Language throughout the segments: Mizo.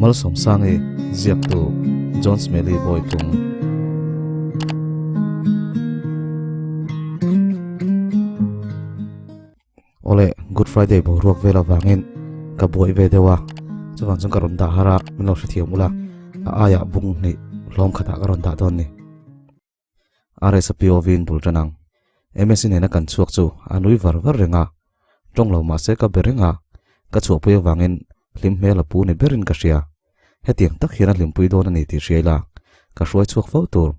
Malsawmsangi ziaktu John Smelly Bawitlung. Awle, Good Friday boruak vel avangin ka buai ve deuh a, chuvang chuan ka rawn dah har a, min lo hrethiam ula, a aiah bung hnih hlawm khatah ka rawn dah dawn ni. RS a POV in bul tan ang. MSc nena kan chhuak chu a nui var var reng a, tawng lo mahse ka be reng a, ka chhuahpui avangin hlim hmel a pu ni berin ka hria. Hetiang tak hian a hlimpui dawn a ni tih hria ila, ka hruai chhuak fo tur.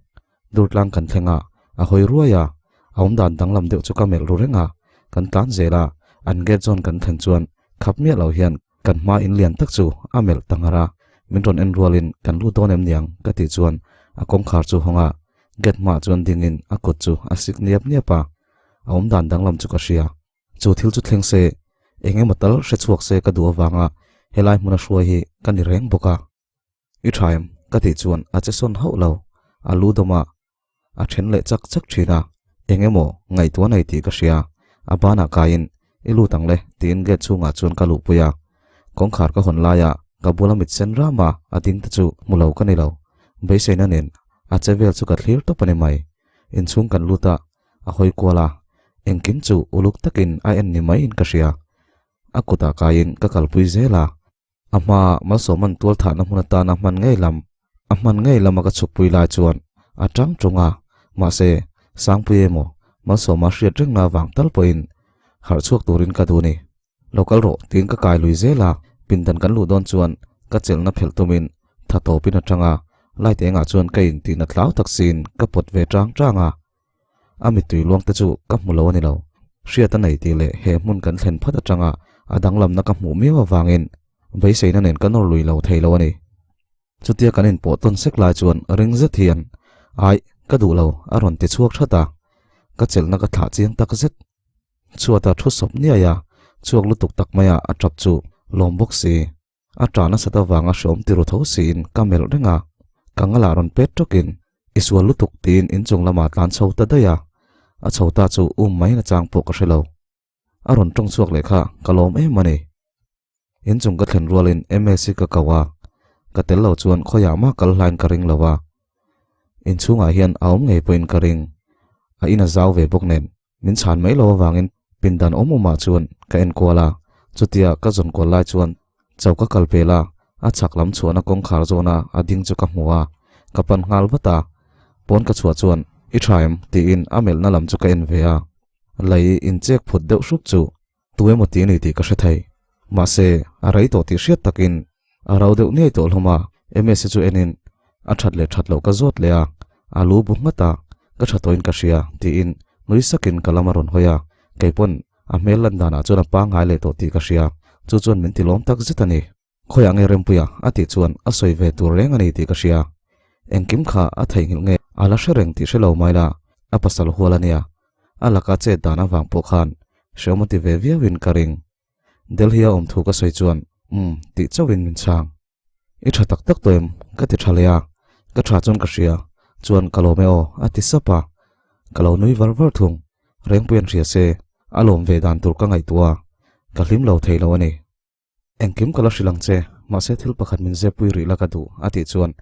Durtlang kan thleng a, a hawi ruai a, a awmdan danglam deuh chu ka melh ru reng a, kan tlan zel a, an gate zawn kan thlen chuan khap miah lo hian kan hma in lian tak chu a melh ta ngar a, min rawn en rualin kan lut dawn em niang ka tih chuan a kawngkhar chu hawng a, gate hmaah chuan dingin a kut chu a sik niap niap a, a awmdan danglam chu ka hria. Chu thil chu thleng se, eng emaw tal hre chhuak se ka duh avanga helai hmuna hruai hi ka ni reng bawk a. I tha em? Ka tih chuan a che sawn hauh lo, a lu dawm a, a then leh chak chak thin a, eng emaw ngaihtuah nei tih ka hria, a banah kaiin i lut ang le tiin gate chhungah chuan ka luhpui a, kawngkhar ka hawn laia ka bula mit sen ram a a ding te chu hmu lo ka ni lo, beiseina nen a che vel chu ka thlir tawp a ni mai, inchhung kan lut a, a hawi kual a, engkim chu uluk takin a en ni maiin ka hria, a kutah kaiin ka kalpui zel a. A hma Malsawman tual thahna hmun atana hman ngei lam, a hman ngei lama ka chhukpui lai chuan a tang tung a, mahse Sangpui emaw Malsawma hriat rengna avang tal pawhin harh chhuak turin ka duh ni. Lo kal rawh tiin ka kai lui zel a, pindan kan luh dawn chuan ka chelhna phelh tumin tha tawpin a tang a, light engah chuan ka intihna tlau tak siin ka pawt ve tang tang a. A mittui luang te chu ka hmu lo a ni lo. Hriat a nei tih leh he hmun kan thlen phat atanga a danglamna ka hmuh miau avangin beiseina nen ka nawr lui lo thei lo a ni. Chutia kan inpawh tawn sek lai chuan ring zet hian, Aih, ka duh lo, a rawn ti chhuak that a. Ka chelhna ka thlah chiang tak zet. Chhuata thu sawp niai a, chhuak lutuk tak maia a tap chu lawm bawk si. A ṭah nasat avanga hreawm ti ru tho siin ka melh reng a, ka ngalah rawn pet ṭawkin, I sual lutuk tiin inchung lamah tlan chho ta daih a, a chho ta chu um mai nachang pawh ka hre lo. A rawn ṭawng chhuak leh kha ka lawm em a ni. Inchung ka thlen rualin MSc ka ko a, ka tel lo chuan khawiah mah kal hlain ka ring lo a, inchhungah hian a awm ngei pawhin ka ring. A in a zau ve bawk nen Min chhan mai lo avangin pindan awm awmah chuan ka enkual a, chutia ka zawn kual lai chuan choka kal pel a, a chhak lam chhuahna kawngkhar zawna a ding chu ka hmu a, ka pan nghal vat a. Pawn ka chhuah chuan, I tha em? tiin a melhna lam chu ka en ve a, lei inchek phut deuh hrup chu tu emaw ti a ni tih ka hre thei. Mahse, a rei tawh tih hriat takin a ro deuh ngei tawh hlawm a, Msa chu enin a that leh that loh ka zawt leh a, a lu bu nghat a, ka tha tawhin ka hria tiin nui sakin ka lam a rawn hawi a, keipawn a hmel lan danah chuan a pangngai leh tawh tih ka hria, chu chuan min ti lawm tak zet a ni. Khawiah nge Rempuia a tih chuan a sawi ve tur reng a ni tih ka hria. Engkim kha a theihnghilh nge a la hre reng tih hre lo mai la, a pasal hual a nia. A laka chet dan avang pawh khan hreawm a ti ve viauin ka ring. Delhi a awm thu ka sawi chuan umm tih chauhin min chhang. I tha tak tak tawh em? Ka ti tha leh a, ka tha chuan ka hria, chuan ka lawm e aw a ti sap a. Ka lo nui var var thung, Rengpui an hria se, a lawm ve dan tur ka ngaihtuah a, ka hlim lo thei lo a ni. Engkim ka la hrilh ang che, mahse thil pakhat min zepui rih la ka duh a tih chuan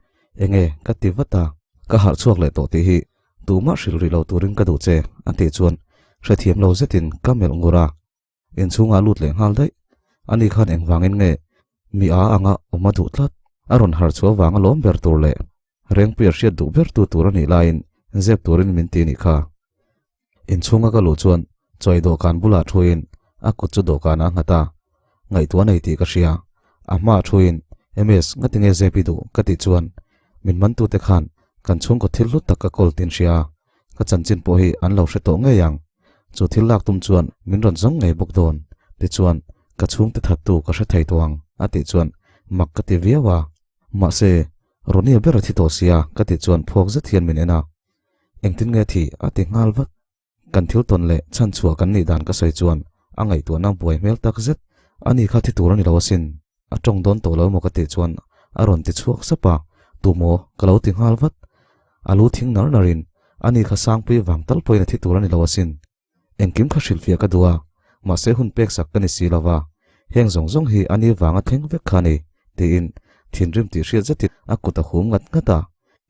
enge ka ti vat a, ka harh chhuak leh tawh tih hi tumah hrilh rih lo turin ka duh che a tih chuan hrethiam lo zetin ka melh ngur a, inchhungah lut leh nghal daih. Ani khan engvangin nge mi a anga awm a duh tlat, a rawn harh chhuah vanga lawm ber tur leh Rengpuia hriat duh ber tu tur a nih laiin zep turin min ti a nih kha. Inchhunga ka luh chuan chawi dawhkan bulah thuin a kut chu dawhkanah a nghat a, ngaihtuah nei tih ka hria. A hmaah thuin, MS, ngatinge zep i duh? ka tih chuan min mantute khan kan chhungkaw thil hlut tak ka kawl tin hria a, ka chanchin pawh hi an lo hre tawh ngei ang. Chu thil lak tum chuan min rawn zawng ngei bawk dawn. Tichuan, ka chhungte thattu ka hre thei tawh ang, a tih chuan mak ka ti viau a. Mahse, Ronnie ber a thi tawh sia ka tih chuan phuak zet hian min en a. Engtin nge thi a ti nghal vat. Kan thil tawn leh chhan chhuah kan nih dan ka sawi chuan a ngaihtuahna buai hmel tak zet. Ani kha thi tur a ni lo asin. A tawng dawn tawh lo emaw ka tih chuan a rawn ti chhuak sap a, tumaw ka lo ti nghal vat. A lu thing nar nar in ani kha Sangpui vang tal pawhin a thi tur a ni lo asin. Engkim kha hrilhfiah ka duh a, mahse hun pek sak ka ni si lo va, heng zawng zawng hi ani vanga thleng vek kha a ni, tiin Thinrim tih hriat zetin a kut a hum ngat ngat a,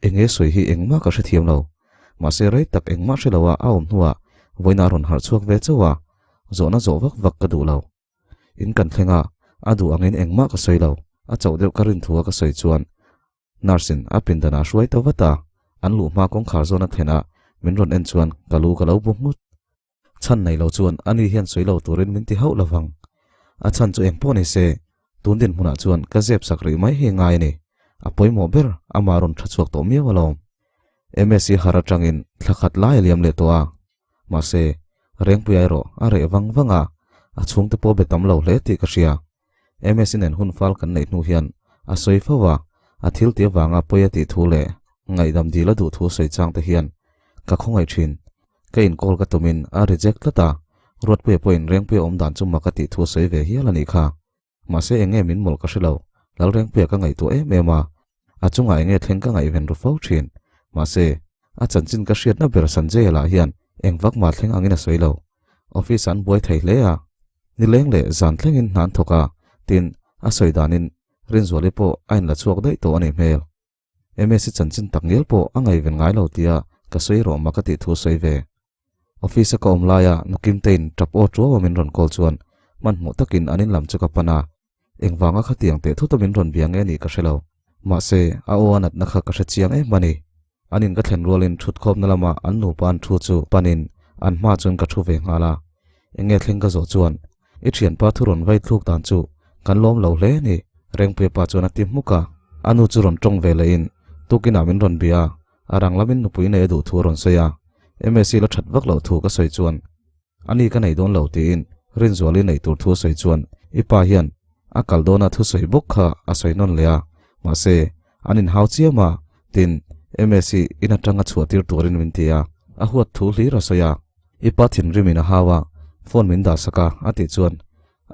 enge sawi hi engmah ka hrethiam lo. Mahse rei tak engmah hre lo a a awm hnuah vawiin a rawn harh chhuak ve chauh a, zawhna zawh vak vak ka duh lo. In kan thleng a, a duh angin engmah ka sawi lo, a chauh deuh ka rin thu a ka sawi chuan Nurse in a pindan ah hruai ta vat a, an luh hma kawngkhar zawn a thlen a min rawn en chuan ka lu ka lo bu nghut. Chhan nei lo chuan ani hian sawi lo turin min ti hauh lovang. A chhan chu eng pawh ni se, tun dinhmunah chuan ka zep sak rih mai hi ngai a ni. A pawimawh ber amah rawn tha chhuak tawh miau alawm. MSc har atangin thla khat lai a liam leh tawh a, mahse Rengpuia erawh a reh vang vang a, a chhungte pawh be tam lo hle tih ka hria. MSc nen hun fal kan neih hnu hian a sawi fo a, a thil tih avanga pawi a tih thu leh ngaihdam dil a duh thu sawi chang te hian ka khawngaih thin. Ka inkawl ka tumin a reject tlat a, Ruatpuia pawhin Rengpuia awm dan chu mak a tih thu a sawi ve hial a nih kha. Mahse eng nge min mawlh ka hre lo, Lalrengpuia ka ngaihtuah em em a, a chungah eng nge thleng ka ngaihven ru fo thin. Mahse, a chanchin ka hriatna ber Sanjay-a lah hian eng vak mah thleng angin a sawi lo. Office an buai thei hle a, nileng leh zan thlengin hna an thawk a, tin, a sawi danin Rinzuali pawh a inla chhuak daih tawh a nih hmel. Msi chanchin tak ngial pawh a ngaihven ngai lo tia ka sawi rawh mak a tih thu sawi ve. Office a ka awm laia Nukimtein tap aw tuau a min rawn call chuan hmanhmawh takin an in lam chu ka pan a, engvanga khatiang teh thut a min rawn bia nge nih ka hre lo. Mahse, a aw a natna kha ka hre chiang em a ni. An in ka thlen rualin thutkhawmna lama an nupa an thu chu panin an hma chuan ka thu ve nghal a. Enge thleng ka zawh chuan I thianpa thu rawn vai thluk dan chu kan lawm lo hle ni, Rengpuia pa chuan a ti hmuk a. A nu chu rawn tawng ve lehin tukinah min rawn bia a, a rang lamin nupui nei a duh thu a rawn sawi a. MSc la that vak loh thu ka sawi chuan ani ka nei dawn lo tiin Rinzuali neih tur thu a sawi chuan i pa hian a kal dawna thu sawi bawk kha a sawi nawn leh a, mahse an inhau chiam a, tin MSc in atanga chhuah tir turin min ti a, a huat thu hlir a sawi a. I pa thinrim in a hau a, phone min dah sak a, a tih chuan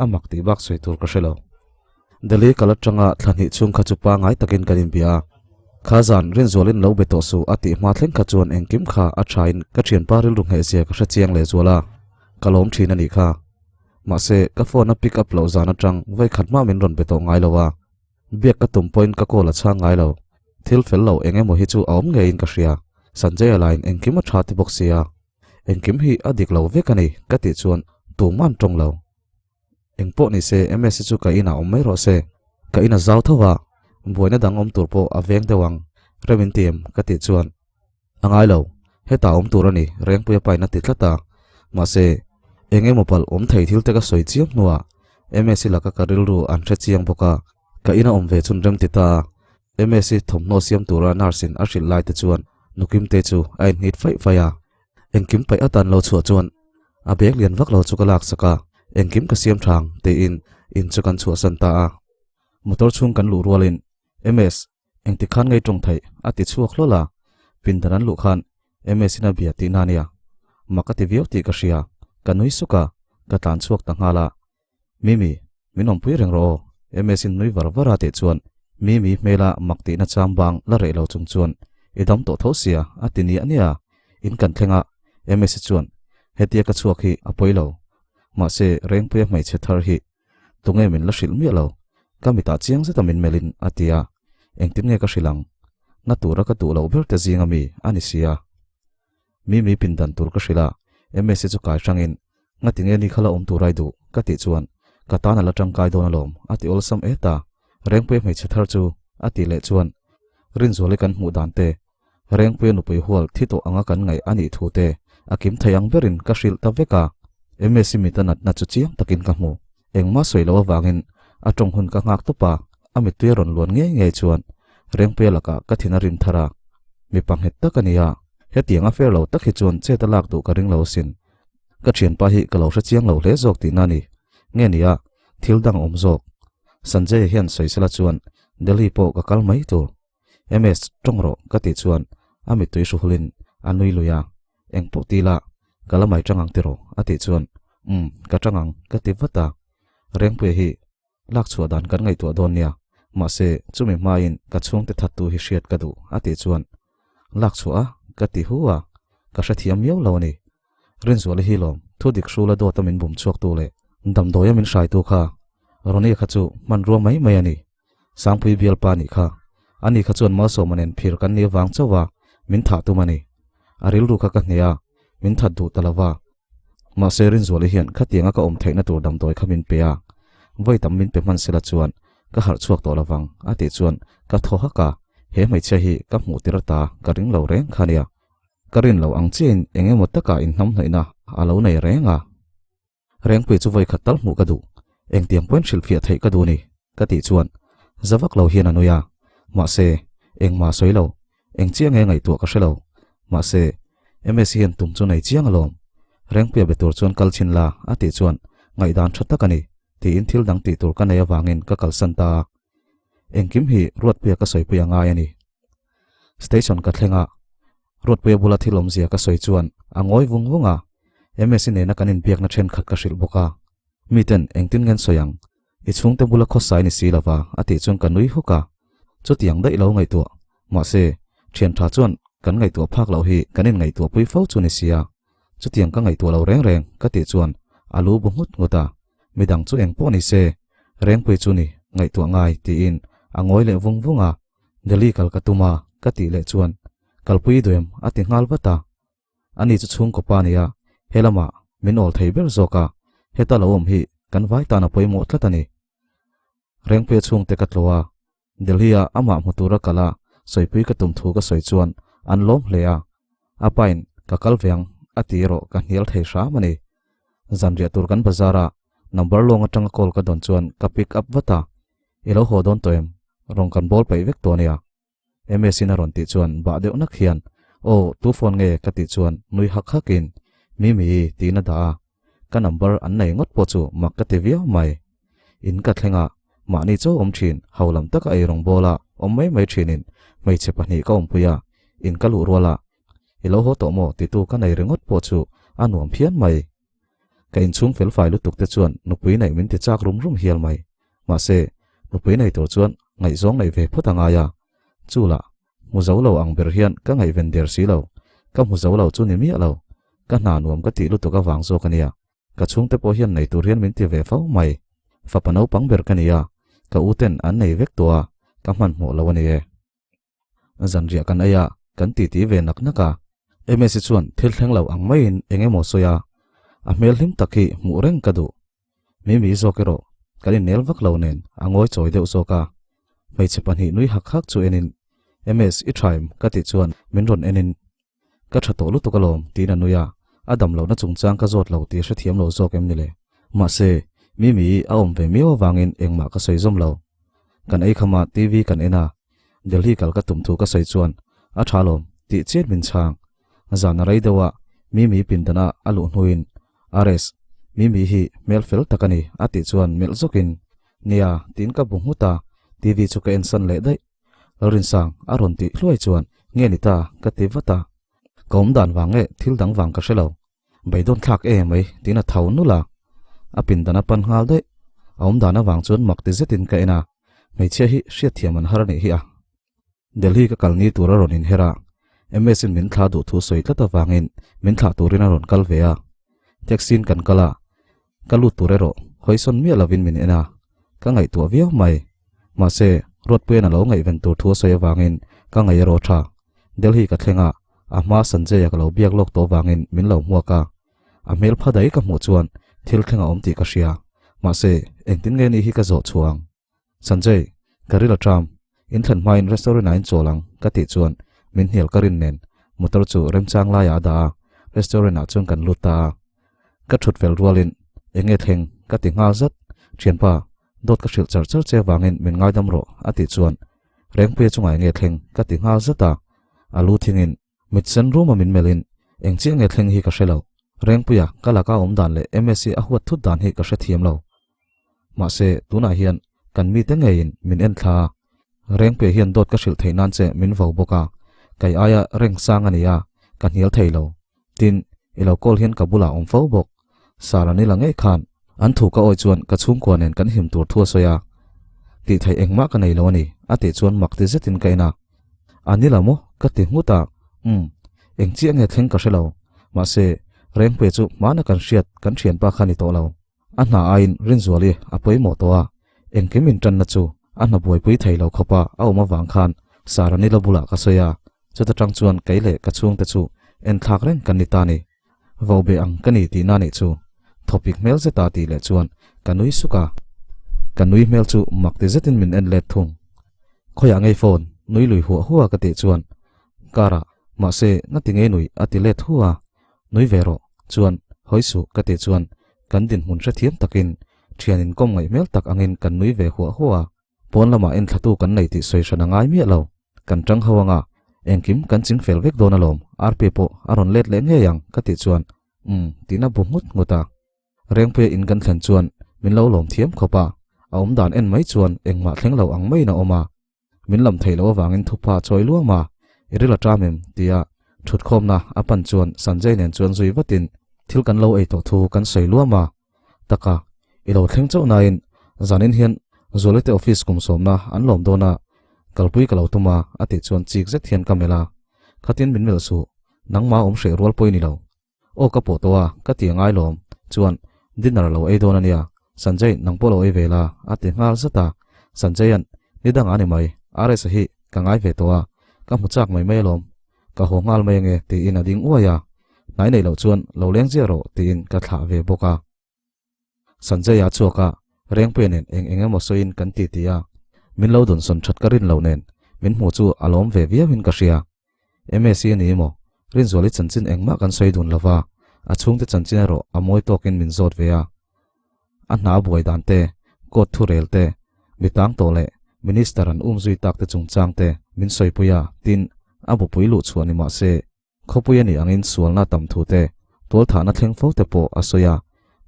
a mak tih bak sawi tur ka hre lo. Delhi kal atanga thla hnih chhung kha chu pangai takin kan inbia a, kha zan Rinzualin lo be tawh suh a tih hma thleng kha chuan engkim kha a thain ka thianpa rilru ngheh zia ka hre chiang leh zual a, ka lawm thin a nih kha. Mahse, ka phone a pick up loh zan atang vawikhat mah min rawn be tawh ngai lo a, Biak ka tum pawhin ka call a chhang ngai lo. Thil fel lo eng emaw hi chu a awm ngeiin ka hria. Sanjay-a lain engkim a tha ti bawk sia. Engkim hi a dik lo vek a ni ka tih chuan tumah an tawng lo. Eng pawh ni se MS chu ka inah awm mai rawh se. Ka in a zau tho a, buaina dang awm tur pawh a veng deuh ang. Rem in ti em? ka tih chuan A ngai lo, hetah awm tur a ni, Rengpuia pain a ti tlat a. Mahse, eng emaw palh awm thei thil te ka sawi chiam hnuah Msi laka ka rilru an hre chiang bawk a, ka ina awm ve chun rem ti ta a. Msi thawmhnaw siam tura nurse in a hrilh lai te chuan Nukimte chu a inhnit faih faih a. Engkim paih atan lo chhuah chuan a bag lian vak lo chu ka laksak a, engkim ka siam thang tiin in chu kan chhuahsan ta a. Motor chhung kan luh rualin MS Engti khan ngei tawng theih? a ti chhuak hlawl a, pindan an luh khan MS in a bia tihna a nia. Mak a ti viau tih ka hria, ka nui suk a, ka tlan chhuak ta nghal a. Mimi, min awmpui reng rawh aw, MS in nui var var a tih chuan Mimi hmela mak tihna chang bang la reh lo chung chuan i dam tawh tho sia a ti niah niah a, in kan thleng a, MS chuan hetia ka chhuak hi a pawi lo, mahse Rengpuia hmeichhe thar hi Tunge min la hrilh miah lo? Ka mitah chiang zeta min melhin a ti a, engtin nge ka hrilh ang? Na tura ka duh loh ber te zinga mi a ni sia. Mimi pindan tur ka hrilh a, Msa chu kai hrangin, Ngati nge ni kha la awm tur ai duh? ka tih chuan, Ka tan a la tangkai dawn alawm a ti awlsam et a, Rengpuia hmeichhe thar chu a tih leh chuan Rinzuali kan hmuh dan te, Rengpuia nupui hual thi tawh anga kan ngaih a nih thu te a kim thei ang berin ka hrilh ta vek a. Msi mita natna chu chiang takin ka hmu. Engmah sawi loh avangin a tawng hun ka nghak tawp a, a mittui a rawn luan ngei ngei chuan Rengpuia lakah ka thin a rim thar a. Mipa nghet tak a ni a, hetiang a fair lo tak hi chuan chet a lak duh ka ring lo asin. Ka thianpa hi ka lo hre chiang lo hle zawk tihna a ni. Nge ni a, thil dang a awm zawk. Sanjay-a hian sawisela chuan Delhi pawh ka kal mai tur. MS, tawng rawh ka tih chuan a mittui hruhulin a nui lui a, Eng pawh ti la, ka la mai tang ang tiraw a tih chuan Umm, ka tang ang ka ti vat a. Rengpuia hi lak chhuah dan kan ngaihtuah dawn nia, mahse chumi hmain ka chhungte thattu hi hriat ka duh a tih chuan Lak chhuah a? ka ti hu a, ka hrethiam miau lo a ni. Rinzuali hi lawm, thu dik hrula dawta min bum chhuaktu leh damdawia min hraitu kha Ronnie kha chu hmanrua mai mai a ni. Sangpui bialpa nih kha. Ani kha chuan Malsawma nen phir kan nih avang chauh a, min thah tum a ni. A rilru kha ka hneh a, min that duh ta lo va. Mahse Rinzuali hian khatianga ka awm theihna tur damdawi kha min pe a, vawi tam min pe hman sela chuan ka harh chhuak tawh lovang a tih chuan ka thaw hak a, he hmeichhia hi ka hmuh tir ata ka ring lo reng kha nia. Ka rin lo ang chiahin eng emaw taka inhnamhnawihna a lo nei reng a. Rengpui chu vawi khat tal hmuh ka duh, engtiang pawhin hrilhfiah theih ka duh ni, ka tih chuan za vak lo hian a nui a, mahse, engmah sawi lo, eng chiang nge ngaihtuah ka hre lo, mahse, MS hian tum chu nei chiang alawm, Rengpuia be tur chuan kal chhin la, a tih chuan ngaihdan tha tak a ni, tiin thil dang tih tur ka nei avangin ka kalsan ta a, engkim hi Ruatpuia ka sawipui a ngai a ni. Station ka thleng a, Ruatpuia bula thil awmzia ka sawi chuan a ngawi vung vung a, Msi nena kan inbiakna thenkhat ka hrilh bawk a. Miten engtin ngen sawi ang? I chhungte bula khawsai ni si lova a tih chuan ka nui huk a. Chutiang daih lo ngaihtuah. Mahse, thian tha chuan kan ngaihtuah phak loh hi kan inngaihtuah pui fo chu ni sia. Chutiang ka ngaihtuah lo reng reng ka tih chuan a lu bu nghut nghut a. Midang chu eng pawh ni se, Rengpui chu ni ngaihtuah ngai tiin a ngawi leh vung vung a. Delhi kal ka tum a, ka tih leh chuan kalpui duem a ti nghal vat a. Ani chu chhungkaw pa nia, he lamah min awl thei ber zawk a, heta lo awm hi kan vai tan a pawimawh tlat a ni. Rengpuia chhungte ka tlawh a, Delhi-a amah hmu tura kal a, sawipui ka tum thu ka sawi chuan an lawm hle a. A pain ka kal ve ang a ti erawh ka hnial thei hram a ni. Zanriah tur kan bazar a, number lawng atanga call ka dawn chuan ka pick up vat a, I lo haw dawn tawh em? Rawn kan bawl paih vek tawh a nia. MS-in a rawn tih chuan bah deuh nak hian, Aw, tu phone nge? ka tih chuan nui hak hakin, Mimi tiin a dah a. Ka number an nei ngawt pawh chu mak ka ti viau mai. In ka thleng a, mahni chaw awm thin, ho lam taka ei rawng bawla awm mai mai thinin hmeichhe pahnih ka awmpui a, in ka luh rual a, I lo haw tawh maw? titu ka nei ringawt pawh chu a nuam phian mai. Ka inchhung felfai lutuk te chuan nupui neih min ti chak rum rum hial mai. Mahse, nupui nei tur chuan ngaihzawng neih ve phawt a ngai a. Chu lah, hmu zo lo ang ber hian ka ngaihven der si lo. Ka hmu zo lo chu ni miah lo. Ka hna nuam ka tih lutuk avang zawk a nia. Ka chhungte pawh hian nei tur hian min ti ve fo mai. Fapa naupang ber ka ni a, ka u ten an nei vek tawh a, ka hmanhmawh lo a ni e. Zanriah kan ei a, kan titi ve nak nak a. Msi chuan thil thleng lo ang maiin eng emaw sawi a, a hmel hlim tak hi hmuh reng ka duh. Mimi zawk erawh kan innel vak lo nen a ngawi chawi deuh zawk a. Hmeichhe pahnih nui hak hak chu enin, Ms i tha em? ka tih chuan min rawn enin, Ka tha tawh lutuk alawm tiin a nui a, a dam lohna chungchang ka zawt lo tih hrethiam lo zawk em ni le? Mahse, Mimi i a awm ve miau avangin engmah ka sawi zawm lo. Kan ei khama TV kan en a, Delhi kal ka tum thu ka sawi chuan a tha alawm tih chiat min chhang. Zan a rei deuh a, Mimi pindana a luh hnuin RS, Mimi hi hmel fel tak a ni a tih chuan melh zawkin, Nia tiin ka bu nghut a, TV chu ka ensan leh daih. Lalrinsang a rawn tih hluai chuan nge ni ta ka ti vat a, ka awm dan vang nge thil dang vang ka hre lo, beidawn thlak e mai tiin a tho nulh a, a pindan a pan nghal daih, a awm dan avang chuan mak ti zetin ka en a, hmeichhia hi hriatthiam an har a nih hi a. Delhi ka kal ni tur a rawn inher a, MS in min thla duh thu sawi tlat avangin min thlah turin a rawn kal ve a, taxi in kan kal a, Ka lut tur erawh hawisawn miah lovin min en a, ka ngaihtuah viau mai. Mahse, Ruatpuia'n a lo ngaihven tur thu a sawi avangin ka ngaih erawh tha. Delhi ka thleng a, a hma Sanjay-a ka lo biak lawk tawh avangin min lo hmuak a. A hmel pha daih ka hmuh chuan thil thleng a awm tih ka hria. Mahse, engtin nge ni hi ka zawh chhuah ang? Sanjay, ka ril a ṭam. In thlen hmain restaurant-ah in chawl ang, ka tih chuan min hnial ka rin nen motor chu remchang laiah a dah a, restaurant-ah chuan kan lut ta a. Ka ṭhut fel rualin, Eng nge thleng? ka ti nghal zat. Ṭhianpa, dawt ka hrilh char char che avangin min ngaidam rawh, a tih chuan Rengpuia chungah eng nge thleng? ka ti nghal zat a. A lu thingin mit sen ruma min melhin, Eng chiah nge thleng hi ka hre lo. Rengpuia, ka laka awm dan leh MSc a huat thut dan hi ka hrethiam lo. Mahse, tunah hian kan mite ngeiin min en thla a. Rengpuia hian dawt ka hrilh theih nan che min vo bawk a, kai aia reng sang a ni a, ka hnial thei lo. Tin, i lo call hian ka bulah awm fo bawk. Sara ni la ngei khan an thu ka awi chuan ka chhungkua nen kan him tur thu a sawi a. Tih theih engmah ka nei lo a ni, a tih chuan mak ti zetin ka en a. A ni la maw? ka ti nghut a. Umm, eng chiah nge thleng ka hre lo. Mahse, Rengpuia chu hmana kan hriat kan thianpa kha ni tawh lo. A hna aiin Rinzuali a pawimawh tawh a, engkim intanna chu A hna buaipui thei lo khawpa a awm avang khan Saranila bulah ka sawi a, chuta tang chuan kei leh ka chhungte chu enthlak reng kan ni ta ni. Vo be ang ka ni tihna nih chu. Thawpik hmel zeta tih leh chuan ka nui suk a. Ka nui hmel chu mak ti zetin min en let thung. Khawiah ngei phone nui lui huah huah ka tih chuan car ah mahse nga ti ngei nui a ti let hu a. Nui ve rawh chuan hawi suh ka tih chuan kan dinhmun hrethiam takin thian inkawm ngaih hmel tak angin kan nui ve huah huah a. Pawn lamah enthlatu kan nei tih sawi hran a ngai miah lo. Kan tang ho anga, engkim kan ching fel vek dawn alawm, RP pawh a rawn let leh ngei ang ka tih chuan umm tihna bu nghut nghut a. Rengpuia in kan thlen chuan min lo lawm thiam khawp a, a awm dan en mai chuan engmah thleng lo ang maiin a awm a. Min lam theih loh avangin thupa chawi luam a, i ril a ṭam em? tia ṭhutkhawmna a pan chuan Sanjay nen chuan zui vatin thil kan lo ei tawh thu kan sawi luam a. Taka, i lo thleng chauh nain zanin hian Zualite office kum sawmna an lawm dawn a, kalpui ka lo tum a, a tih chuan chik zet hian ka melh a. Khatin min melh suh, nangmah awm hreh rual pawh i ni lo. Aw ka pawh tawh a, ka ti angai lawm. Chuan, dinner lo ei dawn a nia, Sanjay nang pawh lo ei ve la, a ti nghal zat a. Sanjay-a'n, Ni dangah a ni mai, RS-a hi ka ngai ve tawh a, ka hmu chak mai mai alawm. Ka haw nghal mai ange tiin a ding uai a, hnai neih loh chuan lo leng ziah rawh tiin ka thlah ve bawk a. Sanjay-a chhuak a, Rengpuia nen eng eng emaw sawiin kan ti ti a, min lo dawnsawn that ka rin loh nen min hmuh chu a lawm ve viauin ka hria. MSc a ni emaw, Rinzuali chanchin engmah kan sawi dun lova, a chhungte chanchin erawh a mawi tawkin min zawt ve a. A hna a buai dan te, court thu rel te, mi tang tawh leh Minister an um zui tak te chungchang te min sawipui a, tin, a bupui luh chhuah ni mah se, khawpui a nih angin sualna tam thu te, tualthahna thleng fo te pawh a sawi a.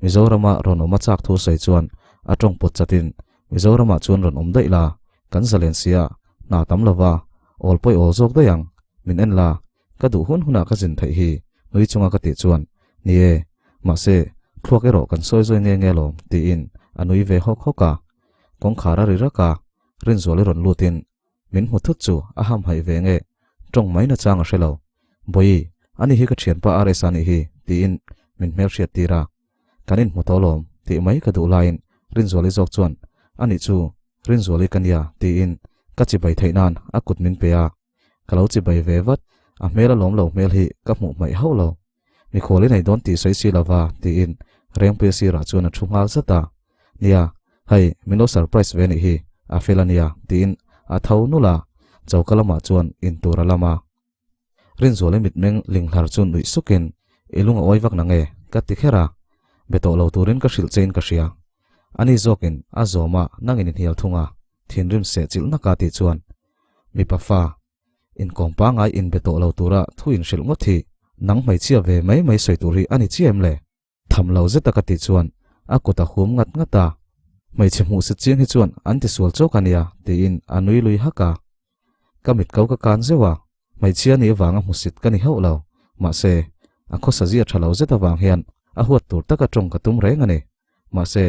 Mizorama rawn awm a chak thu sawi chuan a tawng pawt chatin, Mizoramah chuan rawn awm daih la, kan zalen sia, hna tam lova, awl pawi awl zawk daih ang, min en la, Ka duh hun hunah ka zin theih hi, nui chunga ka tih chuan, Ni e, mahse, thluak erawh kan sawi zawi nge nge alawm, tiin a nui ve hawk hawk a. Kawngkhar a ri rak a, Rinzuali rawn lutin min hmu thut chu a hamhaih ve nge, tawng mai nachang a hre lo. Bawihi, ani hi ka thianpa RS a nih hi, tiin min hmelhriat tir a. Kan inhmu tawh alawm, tih mai ka duh laiin Rinzuali zawk chuan, Anih chu, Rinzuali ka nia, tiin ka chibai theih nan a kut min pe a. Ka lo chibai ve vat, a hmel a lawm lo hmel hi ka hmuh hmaih hauh lo. Mikhual i nei dawn tih sawi si lova tiin Rengpuia sirah chuan a thu nghal zat a. Nia, hei min lo surprise ve nih hi, a fel a nia tiin a tho nulh a, choka lamah chuan intur a lam a. Rinzuali mitmeng linghlar chu nuih sukin, I lung a awi vak na nge? ka ti kher a, be tawh lo turin ka hrilh chein ka hria. Ani zawkin a zawm a, nangin i hnial thung a, thinrim seh chilh naka tih chuan Mipa fa, inkawm pangai inbe tawh lo tura thu inhrilh ngawt hi nang hmeichhia ve mai mai sawi tur hi a ni chiah em le? Tham lo zeta ka tih chuan a kut a hum ngat ngat a, Hmeichhe hmuh si chiang hi chuan an tisual chawk a nia tiin a nui lui hak a. Ka mit ko ka kan zeuh a, hmeichhia nih avanga hmusit ka ni hauh lo, mahse a khawsa zia tha lo zet avang hian a huat tur taka tawng ka tum reng a ni. Mahse,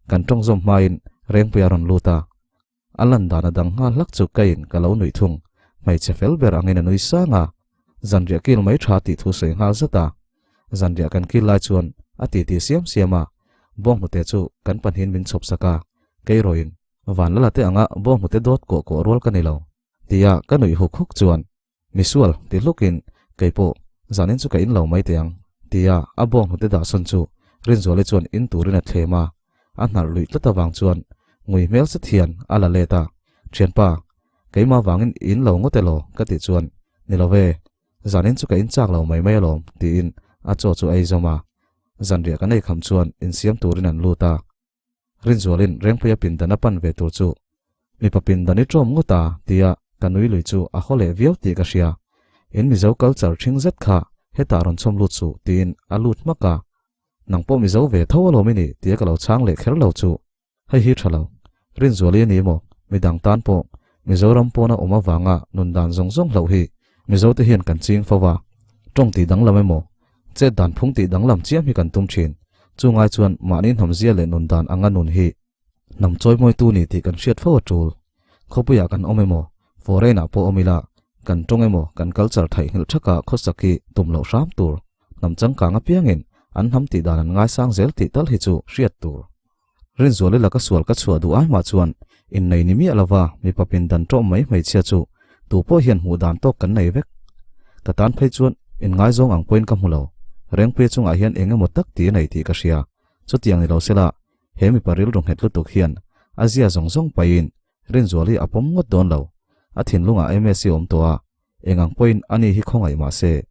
kan tawng zawm hmain Rengpuia a rawn lut a. A lan dan a dang nghal hlak chu ka in ka lo nuih thung. Hmeichhe fel ber angin a nui sang a. Zanriah kil mai tha tih thu sawi nghal zat a. Zanriah kan kil lai chuan a titi siam siam a. Bawnghnute chu kan pahnihin min chhawp sak a. Kei rawhin Vanlala te anga bawnghnute dawt kuah kuah rual ka ni lo. Tia ka nuih huk huk chuan Misual ti hlukin kei pawh zanin chu ka in lo mai teh ang tia a bawnghnute dah sawn chu Rinzuali chuan in turin a thlem a, a hnarh luih tlat avang chuan ngui hmel zet hian a la let a, Thianpa, keimah vangin i in lo ngawt elaw? ka tih chuan Ni lo ve, zanin chu ka in chak lo mai mai alawm tiin a chaw chu a ei zawm a, zanriah kan ei kham chuan insiam turin an lut a. Rinzualin Rengpuia pindan a pan ve tur chu mipa pindan i ṭawm ngawt a tia ka nui lui chu a haw leh viau tih ka hria. In Mizo culture ṭhing zet kha hetah rawn chhawm lut suh tiin a lut hmak a. Nang pawh Mizo ve tho alawm i nih tia ka lo chhang leh kher lo chu hei hi ṭha lo. Rinzuali a ni maw? Midang tan pawh Mizoram pawna awm avanga nun dan zawng zawng hloh hi Mizote hian kan ching fo va. Ṭawng tih danglam emaw Chet dan phung tih danglam chiam hi kan tum thin. Chu ngai chuan mahni hnamzia leh nun dan anga nun hi hnam chawimawitu ni tih kan hriat fo a tul. Khawpuiah kan awm emaw, foreign ah pawh awm ila, kan tawng emaw kan culture theihnghilh thaka khawsak hi tum loh hram tur. Hnam changkang apiangin an hnam tih dan an ngaisang zel tih tal hi chu hriat tur. Rinzuali laka sual ka chhuah duh ai mah chuan. Innei ni miah lova mipa pindan ṭawm mai hmeichhia chu tu pawh hian hmuh dan tawk kan nei vek. Ka tan phei chuan inngaizawng ang pawhin ka hmu lo. Rengpuia chungah hian eng emaw tak tih a nei tih ka hria. Chutiang ni lo sela, he mipa rilru nghet lutuk hian a zia zawng zawng pahin Rinzual hi a pawm ngawt dawn lo. A thinlungah Msi awm tawh a, eng ang pawhin ani hi khawngaih mah se,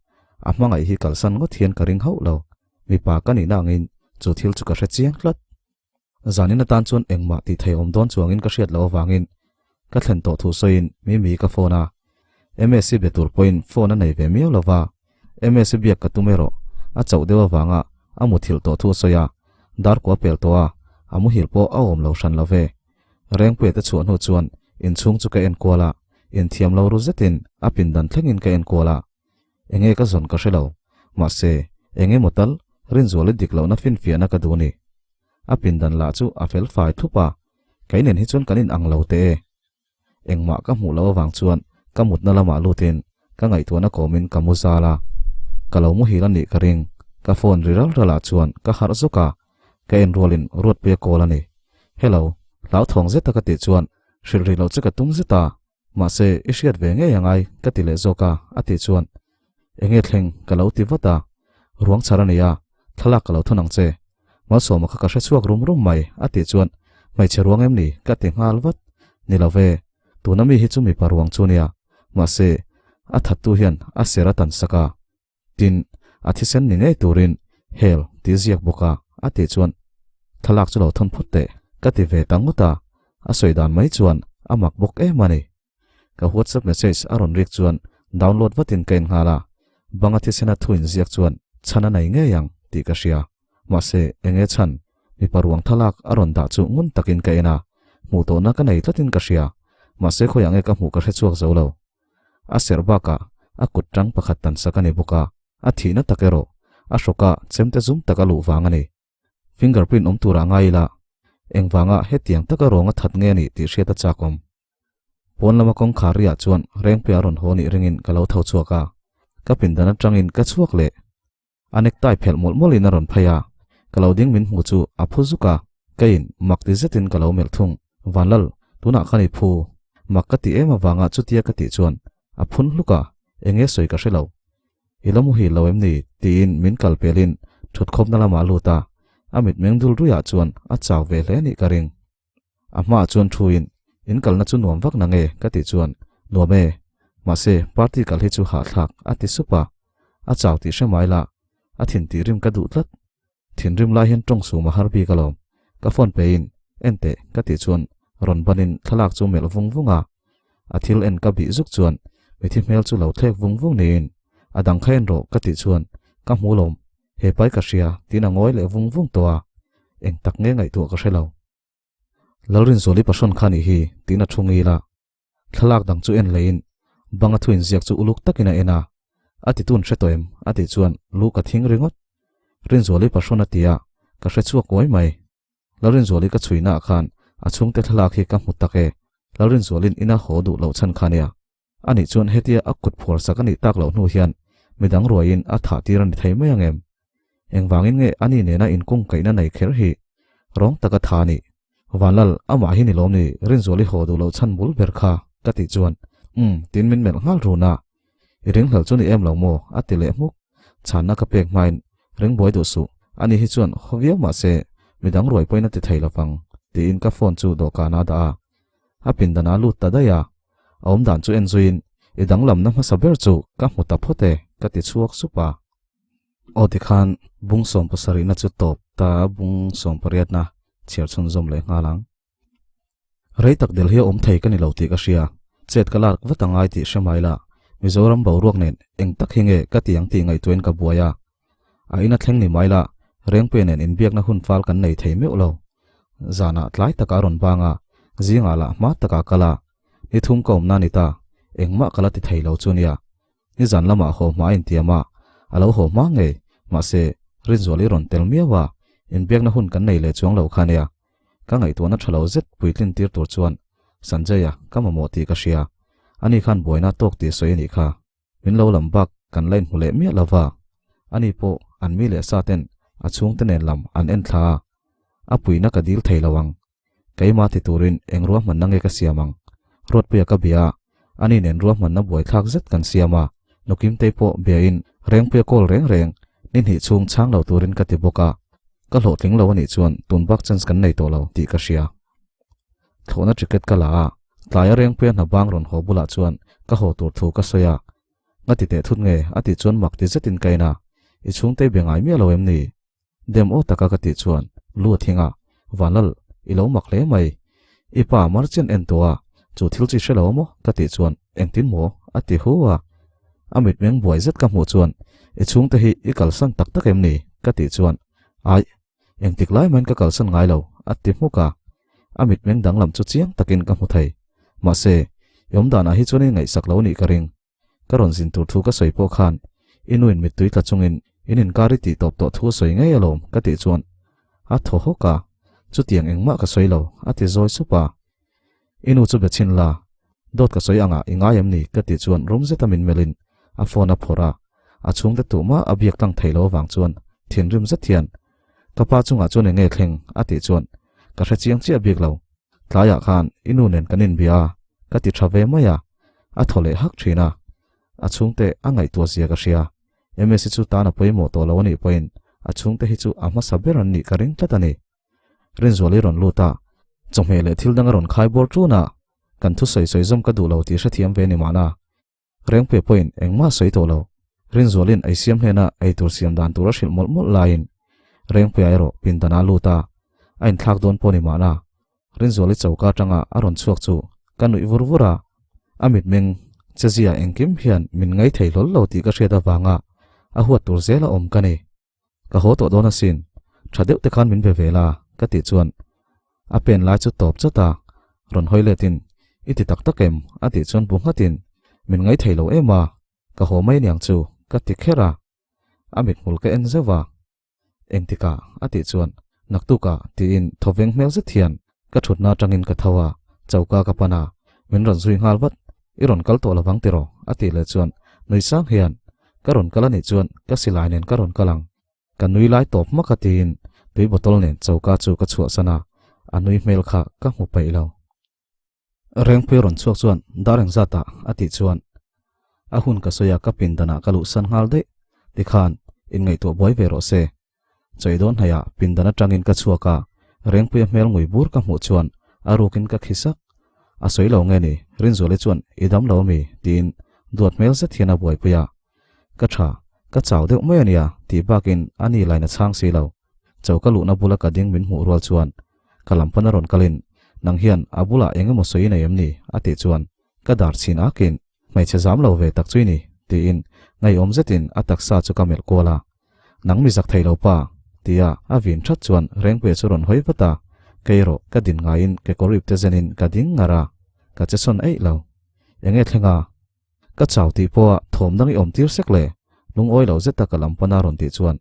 a hmangaih hi kalsan ngawt hian ka ring hauh lo. Mipa ka nihna angin chu thil chu ka hre chiang tlat. Zanin atan chuan engmah tih thei awm dawn chuangin ka hriat loh avangin ka thlen tawh thu sawiin Mimi ka phone a. Msi be tur pawhin phone a nei ve miau lo va, Msi biak ka tum erawh a chauh deuh avanga a muthilh tawh thu a sawi a, dar kua pel tawh a, a muhil pawh a awm lo hran lo ve. Rengpuia te chhuah hnu chuan inchhung chu ka enkual a, inthiam lo ru zetin a pindan thlengin ka enkual a. Enge ka zawn ka hre lo, mahse eng emaw tal Rinzuali dik lohna finfiahna ka duh ni. A pindan lah chu a fel fai thlup a, kei nen hi chuan kan inang lo teh e. Engmah ka hmuh loh avang chuan ka mutna lamah lutin ka ngaihtuahna kawmin ka mu zal a. Ka lo muhil a nih ka ring, ka phone ri ral ralah chuan ka harh zawk a, ka en rualin Ruatpuia call a ni. Hello, hlauthawng zeta ka tih chuan hrilh rih loh che ka tum zet a, mahse i hriat ve ngei angai ka ti leh zawk a, a tih chuan Enge thleng ka lo ti vat a, ruang chhar a nia, thlalak ka lo thawn ang che. Malsawma kha ka hre chhuak rum rum mai a tih chuan hmeichhe ruang em ni ka ti nghal vat. Ni lo ve, tuna mi hi chu mipa ruang chu nia, mahse a thattu hian a ser a tan sak a, tin a thisen ni ngei turin hel tih ziak bawk a a tih chuan thlalak chu lo thawn phawt teh ka ti ve ta ngawt a, a sawi dan mai chuan a mak bawk em a ni. Ka WhatsApp message a rawn rik chuan download vatin ka en nghal a, banga thisena thu inziak chuan chhan a nei ngei ang tih ka hria. Mahse, enge chhan? Mipa ruang thlalak a rawn dah chu ngun takin ka en a, hmuh tawhna ka nei tlatin ka hria. Mahse khawiah nge ka hmuh ka hre chhuak zo lo. A serh bakah a kut tang pakhat tan sak a ni bawk a, a thihna tak erawh a hrawka chemte zum tak a luh vang a ni. Fingerprint awm turah ngai ila, engvanga hetiang taka rawng a that nge a nih tih hriat a chak awm. Pawn lama kawngkhar riah chuan Rengpuia rawn haw nih ringin ka lo tho chhuak a, ka pindan atangin ka chhuak leh. A necktie phelh mawlh mawlhin a rawn phei a, ka lo ding min hmu chu a phu zuk a, keiin mak ti zetin ka lo melh thung. Vanlal, tunah khan i phu. Mak ka ti em avanga chutia ka tih chuan a phun hluk a, enge sawi ka hre lo. I la muhil lo em ni? tiin min kal pelin thutkhawpna lamah a lut a, a mitmeng dul ruiah chuan a chau ve hle nih ka ring. A hmaah chuan thuin, In kalna chu nuam vak na nge? ka tih chuan, Nuam e. Mahse, party kal hi chu hahthlak, a ti sup a. A chau tih hre mai la, a thin tih rim ka duh tlat. Thinrim lai hian tawng sum a har bik alawm. Ka phone pein, En teh, ka tih chuan rawn banin thlalak chu melh vung vung a. A thil en ka bih zuk chuan mithi hmel chu lo thlek vung vung niin, A dang kha en rawh, ka tih chuan, Ka hmu lawm, he pai ka hria, tiin a ngawi leh vung vung tawh a. Eng tak nge ngaihtuah ka hre lo. Lalrinzuali pahrawn kha nih hi tiin a thu ngil a. Thlalak dang chu en leiin banga thu inziak chu uluk takin a en a. A titun hre tawh em? a tih chuan lu ka thing ringawt. Rinzuali pahrawn a ti a, ka hre chhuak uai mai. Lalrinzuali ka chhuina ah khan a chhungte thlalak hi ka hmu tak e. Lalrinzualin ina haw duh loh chhan kha nia. Anih chuan hetia a kut phuar sak a nih tak loh hnu hian midang ruaiin a thah tir a ni thei mai ang em? Engvangin nge ani nena inkung kaihna nei kher hi rawng taka tha a nih? Vanlal, amah hi ni lawm ni Rinzuali haw duh loh chhan bul ber kha ka tih chuan umm tiin min melh nghal run a. I ringhlel chu ni em lo maw? a ti leh hmuk. Chhanna ka pek hmain ring buai duh suh, ani hi chuan haw viau mah se midang ruai pawhin a ti thei lovang tiin ka phone chu dawhkanah a dah a. A pindan a lut ta daih a, a awm dan chu en zuiin i danglamna hmasa ber chu ka hmu ta phawt e ka ti chhuak sup a. Aw tikhan bung 70na chu tawp ta bung 18na chhiar chhunzawm leh nghal ang. Rei tak Delhi a awm thei ka ni lo tih ka hria, chet ka lak vat angai tih hre mai la, Mizoram boruak nen eng tak hi nge ka ti ang tih ngaihtuahin ka buai a. A ina thleng ni mai la, Rengpuia nen inbiakna hun fal kan nei thei meuh lo. Zanah tlai takah a rawn bang a, zingah lah hma takah kal a. Ni thum ka awmna ni ta, engmah ka la ti thei lo chu nia. Nizan lamah haw hma a intiam a, a lo haw hma ngei, mahse, Rinzual i rawn tel miau a, inbiakna hun kan nei leh chuang lo kha nia. Ka ngaihtuahna tha lo zet puitlin tir tur chuan Sanjay-a ka mamawh tih ka hria, ani khan buaina tawk tih sawi a nih kha. Min lo lam bak kan la inhmu leh miah lo va, ani pawh an mi leh sa ten a chhungte nen lam an en thla a, a puihna ka dil thei lo ang. Keimah ti turin eng ruahmanna nge ka siam ang? Ruatpuia ka bia a, ani nen ruahmanna buaithlak zet kan siam a, Nukimtei pawh biain Rengpuia call reng reng ni hnih chhung chhang lo turin ka ti bawk a, ka hlawhtling lo anih chuan tun bak chance kan nei tawh lo tih ka hria. Thlawhna ticket ka la a, tlaia Rengpuia hna bang rawn haw bulah chuan ka haw tur thu ka sawi a, Nga ti teh thut nge? a tih chuan mak ti zetin ka en a, I chhungtei be ngai miah lo em ni? Dem aw taka ka tih chuan lu a thing a, Vanlal, i lo mak hle mai. I pa Marchian en tawh a, chu thil chu i hre lo maw? ka tih chuan engtin maw? a ti hu a. A mitmeng buai zet ka hmuh chuan I chhungte hi i kalsan tak tak em ni? ka tih chuan Aih, engtik lai mahin ka kalsan ngai lo, a ti hmuk a. A mitmeng danglam chu chiang takin ka hmu thei. Mahse, i awmdanah hi chuan i ngaihsak lo nih ka ring. Ka rawn zin tur thu ka sawi pawh khan i nuin mittui tla chungin in inkar i tih tawp tawh thu a sawi ngei alawm ka tih chuan a thaw hawk a, chutiang engmah ka sawi lo a ti zawi sup a. I nu chu be chhin la, dawt ka sawi angah i ngai em ni ka tih chuan rum zeta min melhin a phone a phawrh a, a chhungte tuhmah a biak tlang thei lo avang chuan thinrim zet hian ka pa chungah chuan eng nge thleng a tih chuan ka hre chiang chiah bik lo. Tlaiah khan i nu nen kan inbia a, ka ti tha ve mai a, a thaw leh hak thin a. A chhungte a ngaihtuah zia ka hria. Msi chu tan a pawimawh tawh lo a nih pawhin a chhungte hi chu a hmasa ber an nih ka ring tlat a ni. Rinzuali rawn lut a, chawhmeh leh thil dang a rawn khai bawr ṭun a, kan thusawi sawi zawm ka duh lo tih hrethiam ve ni mahna. Rengpuia pawhin engmah a sawi tawh lo. Rinzualin ei siam hnena ei tur siam dan tur a hrilh mawlh mawlh laiin Rengpuia erawh pindan ah a lut a, a inthlak dawn pawh ni mahna. Rinzuali choka atanga a rawn chhuak chu ka nuih vur vur a, a mitmeng che zia engkim hian min ngai thei hlawl lo tih ka hriat avanga a huat tur zel a awm ka ni. Ka haw tawh dawn asin, tha deuh te khan min be ve la, ka tih chuan a pen lai chu tawp chawt a, rawn hawi letin i ti tak tak em? a tih chuan bu nghatin min ngai thei lo em a, ka haw mai aniang chu ka ti kher a, a mithmul ka en zeuh a, engtikah? a tih chuan naktukah tiin thawveng hmel zet hian ka thutna atangin ka tho a, choka ka pan a, min rawn zui nghal vat, I rawn kal tawh lovang tiraw? a tih leh chuan nui sang hian, Ka rawn kal a nih chuan ka silai nen ka rawn kal ang. Ka nui lai tawp hmak a tiin tui bottle nen choka chu ka chhuahsan a, a nui hmel kha ka hmu peih lo. Rengpui rawn chhuak chuan dar engzat ah a tih chuan a hun ka sawi a ka pindan ah ka luhsan nghal daih tikhan inngaihtuah buai ve rawh se. Chawi dawn hnaihah pindan atangin ka chhuak a, Rengpuia hmel ngui bur ka hmuh chuan a rukin ka khi sak. A sawi lo nge ni, Rinzuali chuan i dam lo ami? tiin duat hmel zet hian a buaipui a. Ka tha, ka chau deuh mai ania tih bakin a ni lain a chhang si lo. Choka luhna bula ka ding min hmuh rual chuan ka lam pana rawn kalin nang hian a bulah eng emaw sawi i nei em ni? a tih chuan ka dar chhin akin hmeichhe zam lo ve tak chu i ni tiin ngeiawm zetin a taksa chu ka melh kual a. Nang mi zak thei lo pa, tia a vin that chuan Rengpuia chu rawn hawi vat a, kei erawh ka din ngaiin kekawr ipte zenin ka ding ngar a, ka che sawn eih lo. Enge thleng a? Ka chau tih pawha thawm dang i awm tir sek le? Lungawi lo zeta ka lam pana rawn tih chuan,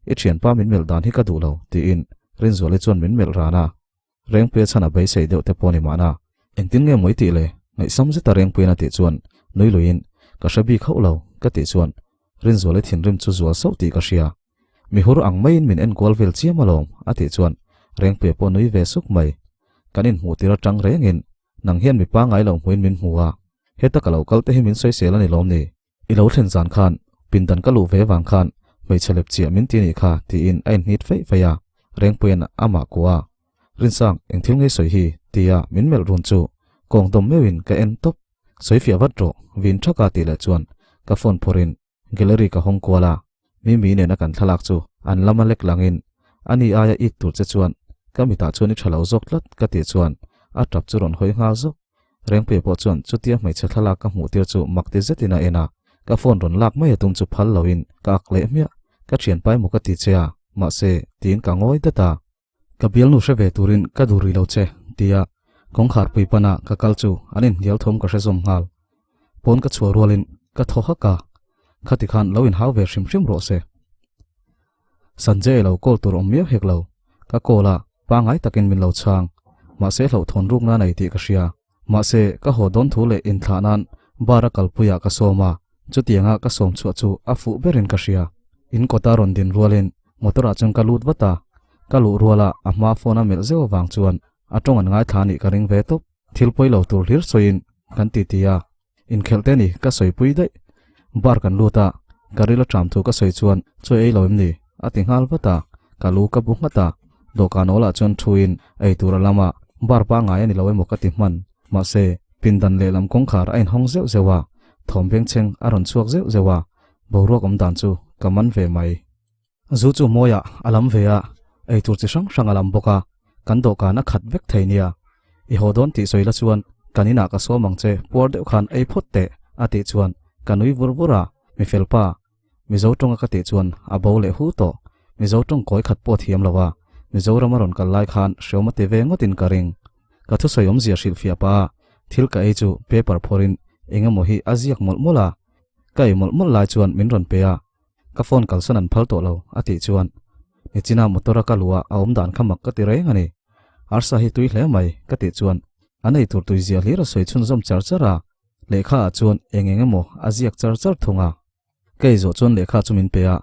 I thianpa min melh dan hi ka duh lo, tiin Rinzuali chuan min melh ran a. Rengpuia chhan a beisei deuh te pawh ni mahna. Engtin nge maw i tih le? Ngaihsam zeta Rengpuian a tih chuan nui luiin, Ka hre bik hauh lo, ka tih chuan Rinzuali thinrim chu zual sauh tih ka hria. Mi hur ang maiin min enkual vel chiam alawm, a tih chuan Rengpuia pawh nui ve suk mai. Kan inhmuh tir atang rengin nang hian mi pangngai lo hmuin min hmu a, heta ka lo kal te hi min sawisel a ni lawm ni? I lo thlen zan khan pindan ka luh ve vang khan hmeichhe lep chiah min ti nih kha tiin a inhnit feih feih a, Rengpuia'n amah kuah a, Rinsang, eng thil nge sawi hi? tia min melh run chu kawng dawm meuhin ka en tawp. Sawi fiah vat rawh, vin thaka tih leh chuan ka phone phawrhin gallery ka hawng kual a, Mimi nena kan thlalak chu an lama lek langin ani aia it tur che chuan ka mitah chuan i tha lo zawk tlat ka tih chuan a tap chu rawn hawi nghal zawk. Rengpuia pawh chuan chutia hmeichhe thlalak ka hmuh tir chu mak ti zetin a en a, ka phone rawn lak mai a tum chu phal loin ka ak leh hmiah. Ka thianpa emaw ka ti che a, mahse tiin ka ngawi dat a. Ka bialnu hre ve turin ka duh rih lo che, tia kawngkhar pui pana ka kal chu an inhnial thawm ka hre zawm nghal. Pawn ka chhuah rualin ka thaw hak a, khati khan lo inhau ve hrim hrim rawh se. Sanjay lo call tur awm miau hek lo, ka call a, pangngai takin min lo chhang, mahse hlauhthawn ruk nan ei tih ka hria. Mahse ka haw dawn thu leh inthlah nan bar a kalpuiah ka sawm a, chutianga ka sawm chhuah chu a fuh berin ka hria. In kawta rawn din rualin motor ah chuan ka lut vat a, ka luh ruala a hma phone a melh zeuh avang chuan A tawng an ngaithla anih ka ring ve tawp. Thil pawi lo tur hlir sawiin kan ti ti a, inkhelh te ni ka sawipui daih. Bar kan lut a, ka ril a ṭam thu ka sawi chuan chaw ei lo em ni? a ti nghal vat a, ka lu ka bu nghat a. Dawhkan awlah chuan thuin ei tur a lam a, bar pangngai a ni lo emaw ka ti hman. Mahse, pindan lehlam kawngkhar a inhawng zeuh zeuh a, thawm bengchheng a rawn chhuak zeuh zeuh a, boruak awm dan chu ka man ve mai. Zu chu mawiah a lam ve a, eitur chi hrang hrang a lam bawk a, kan dawhkan a khat vek thei nia. I haw dawn tih sawi la chuan kan inah ka sawm ang che puar deuh khan ei phawt teh a tih chuan ka nui vur vur a, mi fel pa, Mizo tawnga ka tih chuan a bo leh hu tawh, Mizo tawng kawi khat pawh thiam lo a, Mizoram a rawn kal lai khan hreawm a ti ve ngawtin ka ring. Ka thusawi awmzia hrilhfiah pah a, thil ka ei chu paper phawrin eng emaw hi a ziak mawlh mawlh a, ka ei mawlh mawlh lai chuan min rawn pe a, Ka phone kalsan an phal tawh lo, a tih chuan Nichina motor a ka luh a a awm dan kha mak ka ti reng a ni. Arsa hi tui hle mai, ka tih chuan an ei tur tui zia hlir a sawi chhunzawm char char a, lehkha ah chuan eng eng emaw a ziak char char thung a. Ka ei zawh chuan lehkha chu min pe a,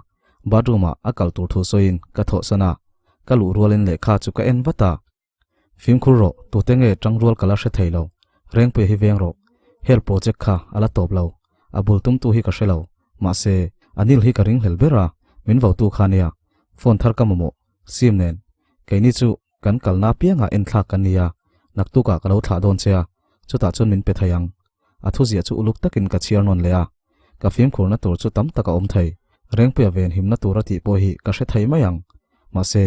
bathroom ah a kal tur thu sawiin ka thawhsan a, ka luh rualin lehkha chu ka en vat a. Fimkhur rawh, tute nge tangrual ka la hre thei lo, Rengpuia hi veng rawh, hel project kha a la tawp lo, a bul tumtu hi ka hre lo, mahse Anil hi ka ringhlel ber a, min votu kha nia, phone thar ka mamawh, sim nen, keini chu kan kalna apiangah enthlak kan ni a, naktukah ka lo thlah dawn che a, chutah chuan min pe thei ang. A thuziah chu uluk takin ka chhiar nawn leh a, ka fimkhurna tur chu tam tak a awm thei, Rengpuia venhimna tur a tih pawh hi ka hre thei mai ang, mahse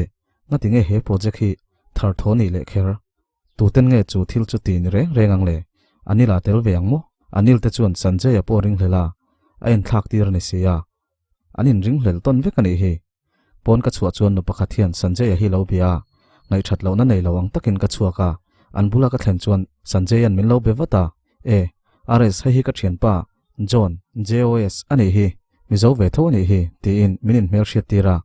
Ngati nge he project hi thar thaw nih leh kher? Tuten nge chu thil chu ti ni reng reng ang le? Anil a tel ve ang maw? Anil te chuan Sanjay-a pawh ringhlel a, a inthlak tir a ni si a. An inringhlel tawn vek a nih hi. Pawn ka chhuah chuan nu pakhat hian Sanjay-a hi lo bia a, ngaihthat lohna nei lo ang takin ka chhuak a, an bula ka thlen chuan Sanjay-a'n min lo be vat a, E, RS hei hi ka thianpa, John, JOS, a nih hi, Mizo ve tho a nih hi, tiin min inhmelhriat tir a.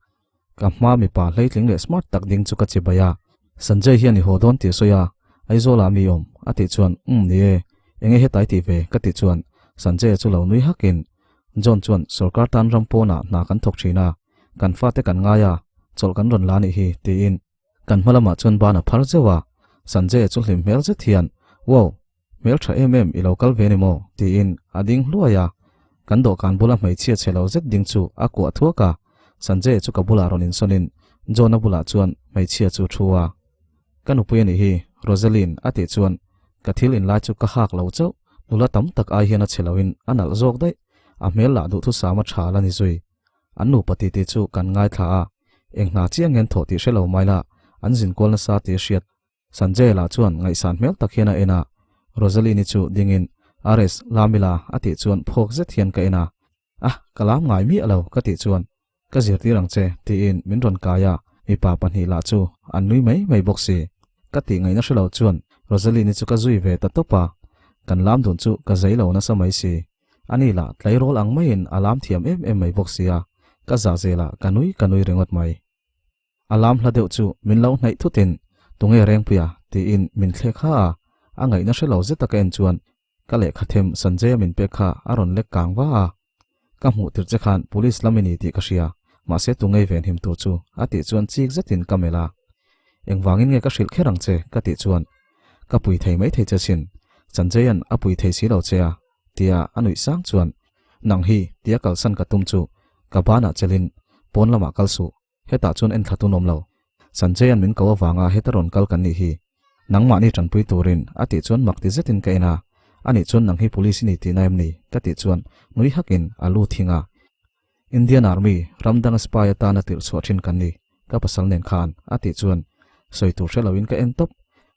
Ka hma mipa hleitling leh smart tak ding chu ka chi bai a, Sanjay hian i haw dawn tih a sawi a, Aizawl ah mi awm a tih chuan umm ni e, enge hetai tih ve ka tih chuan Sanjay-a chu lo nui hakin John chuan sorkar tan ram pawnah hna kan thawk thin a, kan fate kan ngai a, chawlh kan rawn la nih hi tiin kan hma lamah chuan ban a phar zeuh a, Sanjay-a chu hlim hmel zet hian wow! Hmel tha em em i lo kal ve ni maw? tiin a ding hluai a, kan dawhkan bula hmeichhia chhe lo zet ding chu a kuah thuak a, Sanjay chu ka bulah rawn insawnin John-a bulah chuan hmeichhia chu thu a. Ka nupui a nih hi, Rosaline a tih chuan ka thil inlai chu ka hak lo chauh, nula tam tak ai hian a chhe loin a nalh zawk daih, a hmel lah duhthusam a tha la ni zui. An nupa titi chu kan ngaithla a, eng hna chiang ngen thawh tih hre lo mai lah an zinkual nasa tih a hriat. Sanjay lah chuan ngaihsan hmel tak hian a en a, Rosaline-i chu dingin, RS, lam ila a tih chuan phawk zet hian ka en a. Ah, ka lam ngai miah lo ka tih chuan, Ka zirtir ang che tiin min rawn kai a, mipa pahnih lah chu an nui mai mai bawk si. Ka tih ngaihna hre lo chuan Rosaline-i chu ka zui ve ta tawp a, kan lam dun chu ka zei lo nasa mai si. Ani lah tleirawl ang maiin a lam thiam em em mai bawk si a, ka zah zelah ka nui ka nui ringawt mai. A lam hla deuh chu min lo hnaih thutin tunge Rengpuia tiin min thlek ha a, a ngaihna hre lo zeta ka en chuan ka lehkha them Sanjay-a min pek kha a rawn lek kang va a. Ka hmuh tir che khan police lam i ni tih ka hria, mahse tunge i venhim tur chu a tih chuan chik zetin ka melh a. Engvangin nge ka hrilh kher ang che ka tih chuan ka pui thei mai thei che sin, Sanjay-a'n a pui thei si lo che a tia a nuih sang chuan nang hi tia kalsan ka tum chu ka banah chelin pawn lamah kal suh. Hetah chuan en thla tun awm lo. Sanjay-a'n min ko avanga heta rawn kal kan nih hi. Nangmahni tanpui turin a tih chuan mak ti zetin ka en a. Anih chuan nang hi police i ni tihna em ni? ka tih chuan nui hakin a lu thing a. Indian Army ram danga spy atana tirh chhuah thin kan ni, ka pasal nen khan a tih chuan sawi tur hre loin ka en tawp.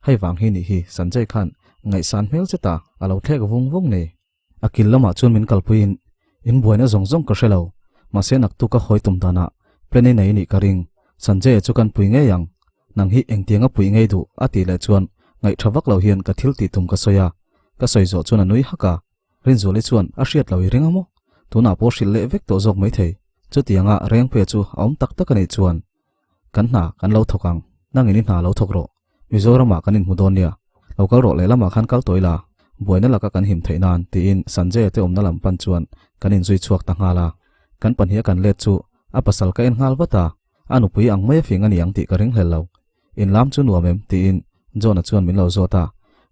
Hei vang hi nih hi Sanjay khan ngaihsan hmel zeta a lo thlek vung vung ni. A kil lamah chuan min kalpuiin in buaina zawng zawng ka hre lo, mahse naktuk ka hawi tum danah plan i nei nih ka ring, Sanjay-a chu kan pui ngei ang, nang hi engtiang a pui ngei duh a tih leh chuan ngaihṭha vak lo hian ka thil tih tum ka sawi a, ka sawi zawh chuan a nui hak a, Rinzuali chuan a hriat lo i ring a maw? Tunah pawh hrilh leh vek tawh zawk maithei, chutianga Rengpuia chu a awm tak tak a nih chuan Kan hna kan lo thawk ang, nangin i hna lo thawk rawh. Mizoramah kan inhmu dawn nia, lo kal rawh lehlamah khan kal tawh ila, buaina laka kan him theih nan tiin Sanjay-a te awmna lam pan chuan kan inzui chhuak ta nghal a. Kan pahniha kan let chu a pasal ka en nghal vat a, a nupui ang mai a fing a ni ang tih ka ringhlel lo. Inlam chu nuam em? tiin John-a chuan min lo zawt a,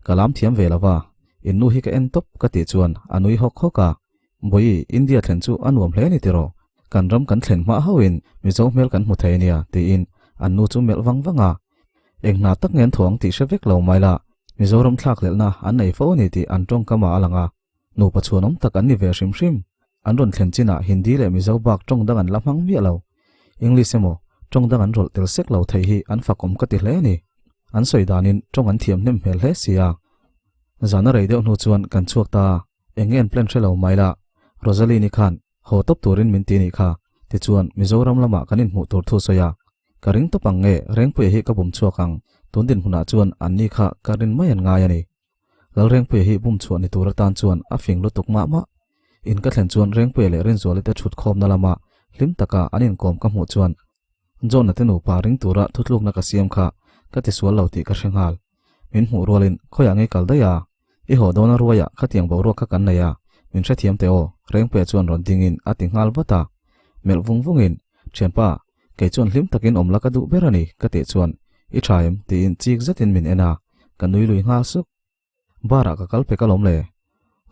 Ka lam thiam ve lo va, in nu hi ka en tawp ka tih chuan a nui hawk hawk a. Bawihi, India thlen chu a nuam hle a ni tiraw? Kan ram kan thlen hma hauhin Mizo hmel kan hmu thei a nia, tiin an nu chu melh vang vang a. Eng hna tak nge an thaw ang tih hre vek lo mai la, Mizoram thlakhlelhna an nei fo a ni tih an tawngkamah a lang a. Nupa chhuanawm tak an ni ve hrim hrim. An rawn thlen chinah Hindi leh Mizo bak tawng dang an la hmang miah lo. English emaw tawng dang an rawlh tel sek lo theih hi an fakawm ka ti hle a ni. An sawi danin tawng an thiam hnem hmel hle si a. Zana rei deuh hnu chuan kan chhuak ta a, eng nge an plan hre lo mai la. Rosaline-i khan haw tawp turin min ti nih kha. Tichuan Mizoram lamah kan inhmuh tur thu sawi a. Ka ring tawp ang nge Rengpuia hi ka bum chhuak ang. Tun dinhmunah chuan anni kha ka rin mai an ngai a ni. Lalrengpuia hi bum chhuah ni tur atan chuan a fing lutuk mah mah. In ka thlen chuan Rengpuia leh Rinzuali te thut khawmna lama hlim taka an inkawm ka hmuh chuan John-a te nupa ring tura thutlukna ka siam kha ka tisual lo tih ka hre nghal. Min hmuh rualin khawiah nge kal daih a? I haw dawn a ruaiah khatiang boruak kha kan nei a, min hrethiam teh aw, Rengpuia chuan rawn dingin a ti nghal vat a. Melh vung vungin, Thianpa, kei chuan hlim takin awm la ka duh ber a ni, ka tih chuan, I tha em? tiin chik zetin min en a, ka nui lui nghal suk. Bar ah ka kal pek alawm le.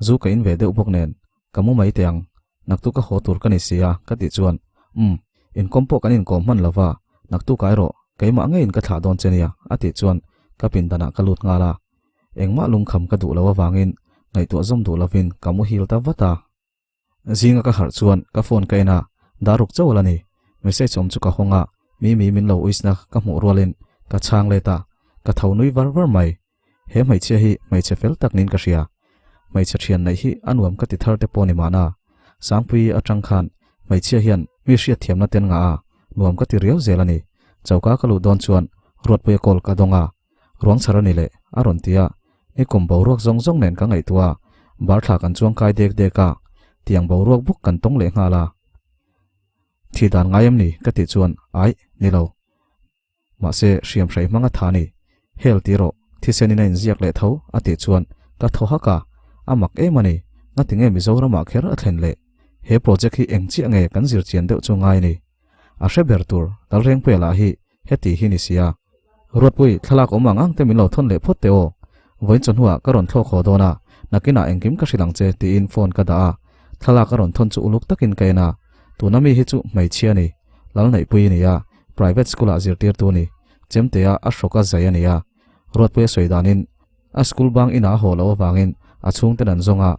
Zu ka in ve deuh bawk nen, ka mu mai teh ang, naktuk ka haw tur ka ni si a, ka tih chuan, Umm, inkawm pawh kan inkawm hman lo va, naktuk ai rawh, keimah ngeiin ka thlah dawn che nia, a tih chuan ka pindanah ka lut nghal a. Engmah lungkham ka duh lo avangin ngaihtuah zawm duh lovin ka muhil ta vat a. Zinga ka harh chuan ka phone ka en a, daruk chauh a la ni. Message awm chu ka hawng a, Mimi min lo uisna ka hmuh rualin ka chhang let a, ka tho nui var var mai. He hmeichhia hi hmeichhe fel tak niin ka hria. Hmeichhe thian neih hi a nuam ka ti thar te pawh ni mahna. Sangpuii atang khan hmeichhia hian mi hriatthiamna ten ngah a, nuam ka ti riau zel a ni. Choka ka luh dawn chuan Ruatpuia call ka dawng a, Ruang chhar a ni leh, a rawn ti a. Nikum boruak zawng zawng nen ka ngaihtuah a, bar thla kan chuang kai dek dek a, tiang boruak bawk kan tawng leh nghal a. Thi dan ngai em ni? ka tih chuan, Aih, ni lo. Mahse, hriam hrei hmang a tha ni. Hel ti rawh, thisen in a inziak leh tho, a tih chuan ka thaw hak a, a mak em a ni, ngatinge Mizoramah kher a thlen leh? He project hi eng chiah nge kan zir chian deuh chu ngai ni? A hre ber tur, Lalrengpuia lah hi Heti hi ni sia. Ruatpui, thlalak awm ang ang te min lo thawn leh phawt teh aw. Vawiin chawhnuah ka rawn thlawk haw dawn a, nakinah engkim ka hrilh ang che tiin phone ka dah a. Thlalak a rawn thawn chu uluk takin ka en a. Tuna mi hi chu hmeichhia a ni. Lalneihpui a ni a, private school-ah zirtirtu a ni. Chemtea a hrawk a zai a ni a. Ruatpuia sawi danin a school bang inah a haw loh avangin a chhungten an zawng a.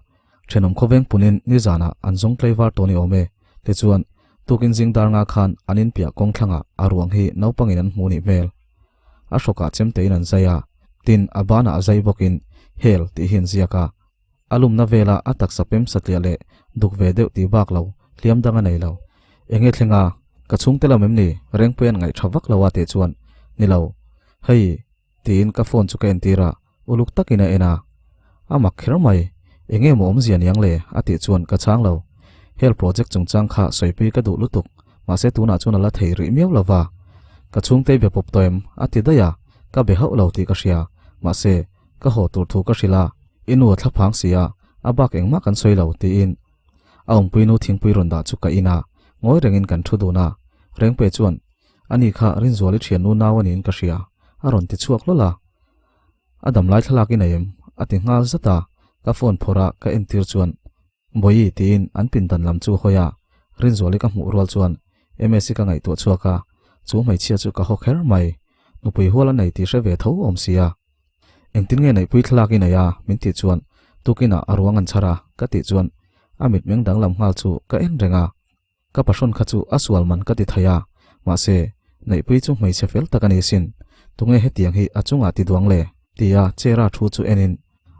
Thenawm khawveng punin nizanah an zawng tlaivar tawh ni awm e. Tichuan, tukin zing dar nga khan an inpiah kawng thlangah a ruang hi naupangin an hmu nih hmel. A hrawkah chemtein an zai a, tin a banah a zai bawkin Hel tih hi an ziak a. A lumna vela a taksa pem satliah leh duk ve deuh tih bak lo hliam dang a nei lo. Enge thleng a, ka chhungte lam em ni Rengpui an ngaih tha vak lo a tih chuan, Ni lo, hei tiin ka phone chu ka entir a, uluk takin a en a. A mak kher mai, enge maw awmzia niang le a tih chuan ka chhang lo. Hel project chungchang kha sawipui ka duh lutuk, mahse tunah chuan a la thei rih miau lo va. Ka chhungte be pawp tawh em? a ti daih a, ka be hauh lo tih ka hria, mahse ka haw tur thu ka hrilh a, i nu a thlaphang si a, a bak engmah kan sawi lo tiin a awmpui nu thingpui rawn dah chu ka in a, ngawi rengin kan thu dun a. Rengpe chuan Ani kha Rinzuali thiannu nau a niin ka hria, a rawn ti chhuak hlawl a. A damlai thlalak i nei em? a ti nghal zat a, ka phone phawrh a ka entir chuan Bawihi tiin an pindan lam chu hawi a, Rinzuali ka hmuh rual chuan Msi ka ngaihtuah chhuak a, chu hmeichhia chu ka haw kher mai, nupui hual a nei tih hre ve tho awm sia. Engtin nge neihpui thlalak i nei a? min tih chuan tukinah a ruang an chhar a, ka tih chuan a mitmeng danglam nghal chu ka en reng a. Ka pahrawn kha chu a sual man ka ti thei a, mahse, Neihpui chu hmeichhe fel tak a ni sin, tunge hetiang hi a chungah ti duang le? tia chair-a thu chu enin,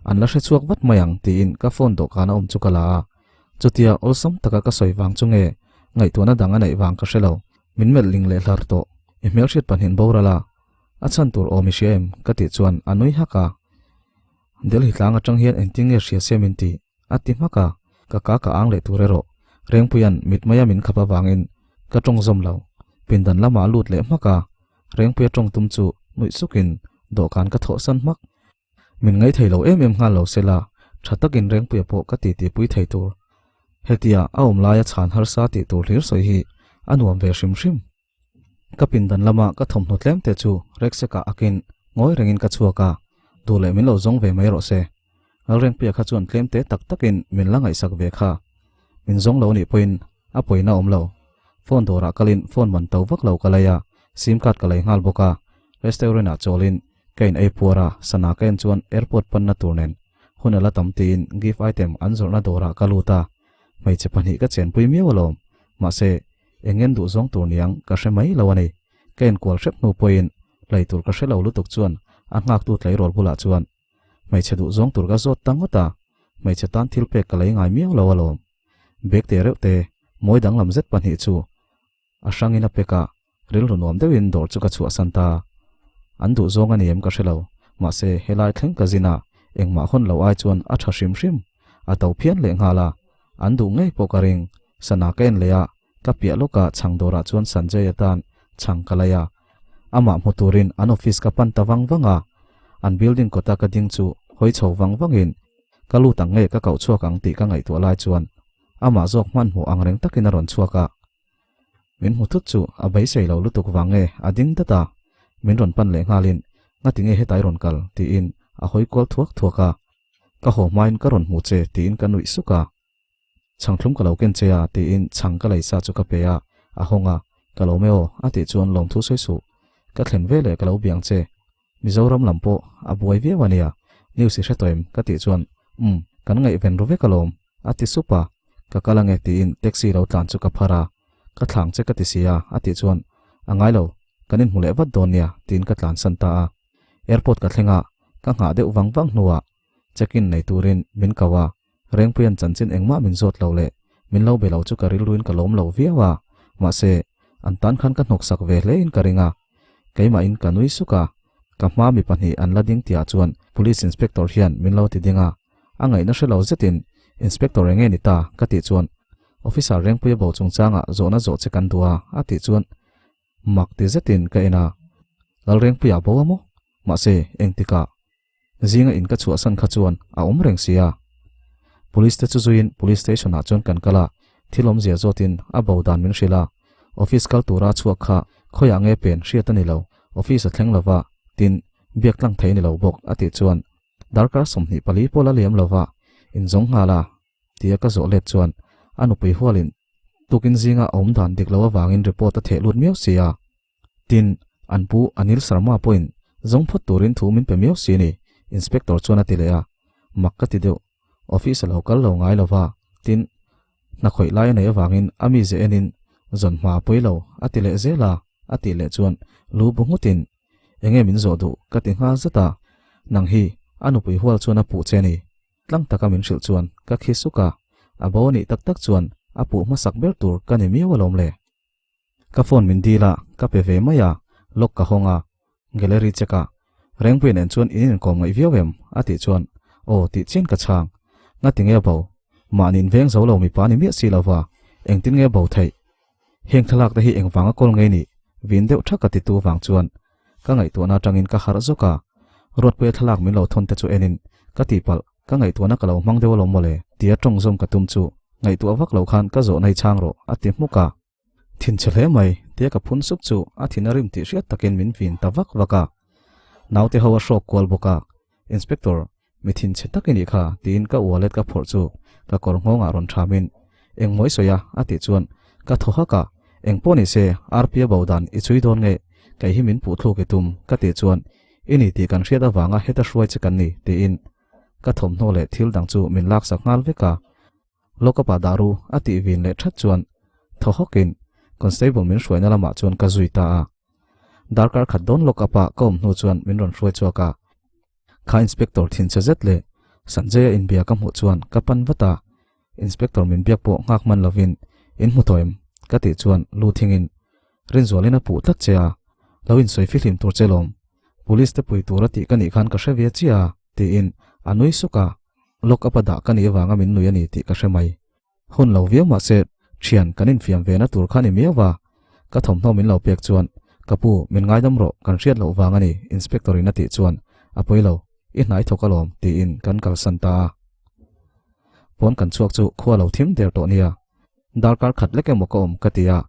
An la hre chhuak vat mai ang tiin ka phone dawhkana awm chu ka la a. Chutia awlsam taka ka sawi vang chu nge ngaihtuahna dang a neih vang ka hre lo, min melh ling leh hlar tawh. I hmelhriat pahnin boral a, a chhan tur awm i hria em? ka tih chuan a nui hak a. Delhi tlang atang hian engtin nge hria se min tih? A ti hmak a, ka ka ka ang leh tur erawh Rengpuia'n mitmaia min khap avangin ka tawng zawm lo. Pindan lamah a lut leh hmak a, Rengpuia tawng tum chu nuih sukin dawhkan ka thawhsan hmak. Min ngaithei lo em em nghal lo sela, tha takin Rengpuia pawh ka titipui thei tur. Hetia a awm laia chhan harsa tih tur hlir sawi hi a nuam ve hrim hrim. Ka pindan lama ka thawmhnaw tlem te chu Rekseka akin Ngawi rengin ka chhuak a, duh leh min lo zawng ve mai rawh se. Lalrengpuia kha chuan tlem te tak takin min la ngaihsak ve kha. Min zawng lo nih pawhin a pawina awm lo. Phone dawrah kalin phone man to vak lo ka lei a, sim card ka lei nghal bawk a. Restaurant ah chawlin ka in ei puar a, sana ka en chuan airport panna tur nen hun a la tam tiin gift item an zawrhna dawrah ka lut a, hmeichhe pahnih ka chenpui miau alawm. Mahse, eng en duh zawng tur niang ka hre mai lo a ni. Ka enkual hrep hnu pawhin hlei tur ka hre lo lutuk chuan a nghaktu tleirawl bulah chuan hmeichhe duh zawng tur ka zawt ta ngawt a, hmeichhe tan thil pek ka lei ngai miau lo alawm. Bag te reuh te mawi danglam zet pahnih chu a hrangin a pek a, rilru nuam deuhin dawr chu ka chhuahsan ta. An duh zawng a ni em ka hre lo, mahse helai thleng ka zin a, engmah hawn lo ai chuan a tha hrim hrim. A to phian leh nghal a, an duh ngei pawh ka ring. Sana ka en leh a, ka piah lawka chhang dawrah chuan Sanjay atan chhang ka lei a. Amah hmu turin an office ka pan ta vang vang a, an building kawta ka ding chu hawi chho vang vangin ka lut ang nge ka koh chhuak ang tih ka ngaihtuah lai chuan amah zawk hmanhmawh ang reng takin a rawn chhuak a. Min hmu thut chu a beisei lo lutuk vang nge a ding dat a, min rawn pan leh nghalin ngati nge hetai rawn kal tiin a hawi kual thuak thuak a, ka haw hmain ka rawn hmu che tiin ka nuih suk a. Chhangthlum ka lo ken che a tiin chhang ka lei sa chu ka pe a, a hawng a, ka lawm e aw a tih chuan lawmthu sawi suh, ka thlen veleh ka lo biang che, Mizoram lam pawh a buai viau a nia, news i hre tawh em? ka tih chuan umm kan ngaihven ru vek alawm a ti sup a, ka kal ange tiin taxi lo tlan chu ka phar a, ka thlang che ka ti si a a tih chuan a ngai lo, kan inhmu leh vat dawn nia tiin ka tlansan ta a, airport ka thleng a, ka nghah deuh vang vang hnuah Check-in nei turin min ko a, Rengpuia'n chanchin engmah min zawt lo leh min lo be lo chu ka rilruin ka lawm lo viau a, mahse, an tan khan ka hnawksak ve hlein ka ring a. Keimahin ka nui suk a, ka hma mi pahnih an la ding tihah chuan Police Inspector hian min lo ti ding a, a ngaihna hre lo zetin Inspector enge ni ta? ka tih chuan Officer Rengpuia bo chungchangah zawhna zawh che kan duh a a tih chuan mak ti zetin ka en a, Lalrengpuia bo a maw? Mahse, engtikah? Zinga in ka chhuahsan kha chuan a awm reng si a. Police te chu zuiin Police Station ah chuan kan kal a, thil awmzia zawtin a bo dan min hrilh a. Office kal tura a chhuak kha khawiah nge pen hriat a ni lo, office a thleng lova, tin, biak tlang thei a ni lo bawk a tih chuan darkar 24 pawh la liam lova inzawng nghal a tia ka zawh let chuan a nupui hualin tukin zinga a awm dan dik lo avangin report a theh lut miau si a. Tin, an pu Anil Sharma pawhin zawng phawt turin thu min pe miau si ni, Inspector chuan a ti leh a. Mak ka ti deuh. Office a lo kal lo ngai lo va, tin, hna khawih lai a neih avangin a mize enin zawn hma a pawi lo a ti leh zel a, a tih leh chuan lu bu nghutin, Enge min zawh duh? ka ti nghal zat a. Nang hi a nupui hual chuan a puh che ni. Tlang taka min hrilh chuan ka khi suk a, a bo a nih tak tak chuan a puh hmasak ber tur ka ni miau alawm le. Ka phone min dil a, ka pe ve mai a, lock ka hawng a, gallery check a, Rengpuia nen chuan in inkawm ngaih viau em? a tih chuan aw tih chian ka chhang. Ngati nge bo? Mahni inveng zo lo mipa ni miah si lova, engtin nge bo theih? Heng thlalak te hi engvanga kawl ngei nih? Vin deuh thak a titu vang chuan ka ngaihtuahna atangin ka harh zawk a, Ruatpuia thlalak min lo thawn te chu enin ka tihpalh Ka ngaihtuahna ka lo hmang deuh alawm mawle, tia tawng zawm ka tum chu ngaihtuah vak loh khan ka zawhna hi chhang rawh, a ti hmuk a. Thinchhe hle mai, tia ka phun sup chu a thin a rim tih hriat takin min vin ta vak vak a. Naute ho a hrawk kual bawk a, Inspector, mi thinchhe tak i nih kha, tiin ka wallet ka phawrh chu ka kawr nghawngah rawn thamin, Engmaw i sawi a? a tih chuan ka thaw hak a, Engpawh ni se, RP a bo dan i chui dawn nge, kei hi min puh thluk i tum, ka tih chuan, I ni tih kan hriat avanga heta hruai che kan ni, tiin ka thawmhnaw leh thil dang chu min laksak nghal vek a. Lockup-ah dah ru a tih vin leh that chuan thaw hawkin constable min hruaina lamah chuan ka zui ta a. Darkar khat dawn lockup-ah ka awm hnu chuan min rawn hruai chhuak a. Kha inspector thinchhe zet leh Sanjay-a inbia ka hmuh chuan ka pan vat a. Inspector min biak pawh nghak hman lovin in hmu tawh em? ka tih chuan lu thingin Rinzualin a puh tlat che a, lo insawi fihlim tur che lawm. Police te pui tura tih ka nih khan ka hre ve chiah a, tiin a nui suk a. Lock up a dah ka nih avanga min nui a ni tih ka hre mai. Hun lo viau mah se thian kan infiam ve na tur kha ni miau va. Ka thawmhnaw min lo pek chuan, Ka pu, min ngaidam rawh, kan hriat loh vang a ni, Inspector in a tih chuan, A pawi lo, i hnai thawk alawm, tiin kan kalsan ta a. Pawn kan chhuak chu khua lo thim der tawh nia. Darkar khat lek emaw ka awm ka ti a,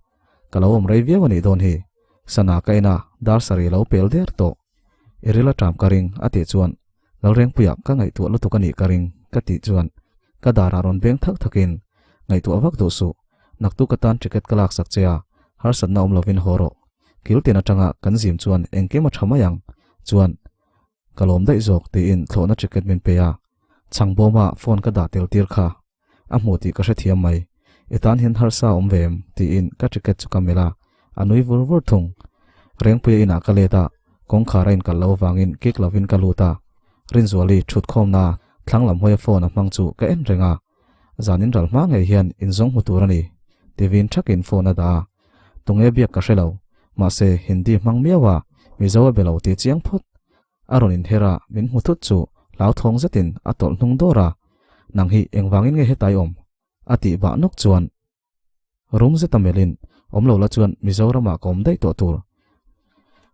ka lo awm rei viau a nih dawn hi. Sana ka en a, dar sarih a lo pel der tawh. I ril a ṭam ka ring a tih chuan Lalrengpuia ka ngaihtuah lutuk a nih ka ring ka tih chuan ka darah rawn beng thak thakin ngaihtuah vak duh suh. Naktuk atan ticket ka laksak che a, harsatna awm lovin haw rawh. Kil tin atanga kan zim chuan engkim a tha mai ang. Chuan ka lawm daih zawk tiin thlawhna ticket min pe a, chhang bawma phone ka dah tel tir kha a hmu tih ka hrethiam mai. I tan hian harsa awm ve em? tiin ka ticket chu ka melh a, a nui vur vur thung. Rengpuia inah ka let a, kawngkhar a inkal lo avangin kik lovin ka lut a. Rinzuali thutkhawmna thlang lam hawia phone a hmang chu ka en reng a. Zanin ral hma ngei hian inzawng hmu tur a ni, tivin thakin phone a dah a. Tunge biak ka hre lo, mahse Hindi hmang miau a, Mizo a be lo tih chiang phawt. A rawn inher a, min hmu thut chu hlauthawng zetin a tawlh hnung dawr a, Nang hi engvangin nge hetai awm? a tih bah nawk chuan rum zeta melhin awm lo la chuan Mizoramah ka awm daih tawh tur.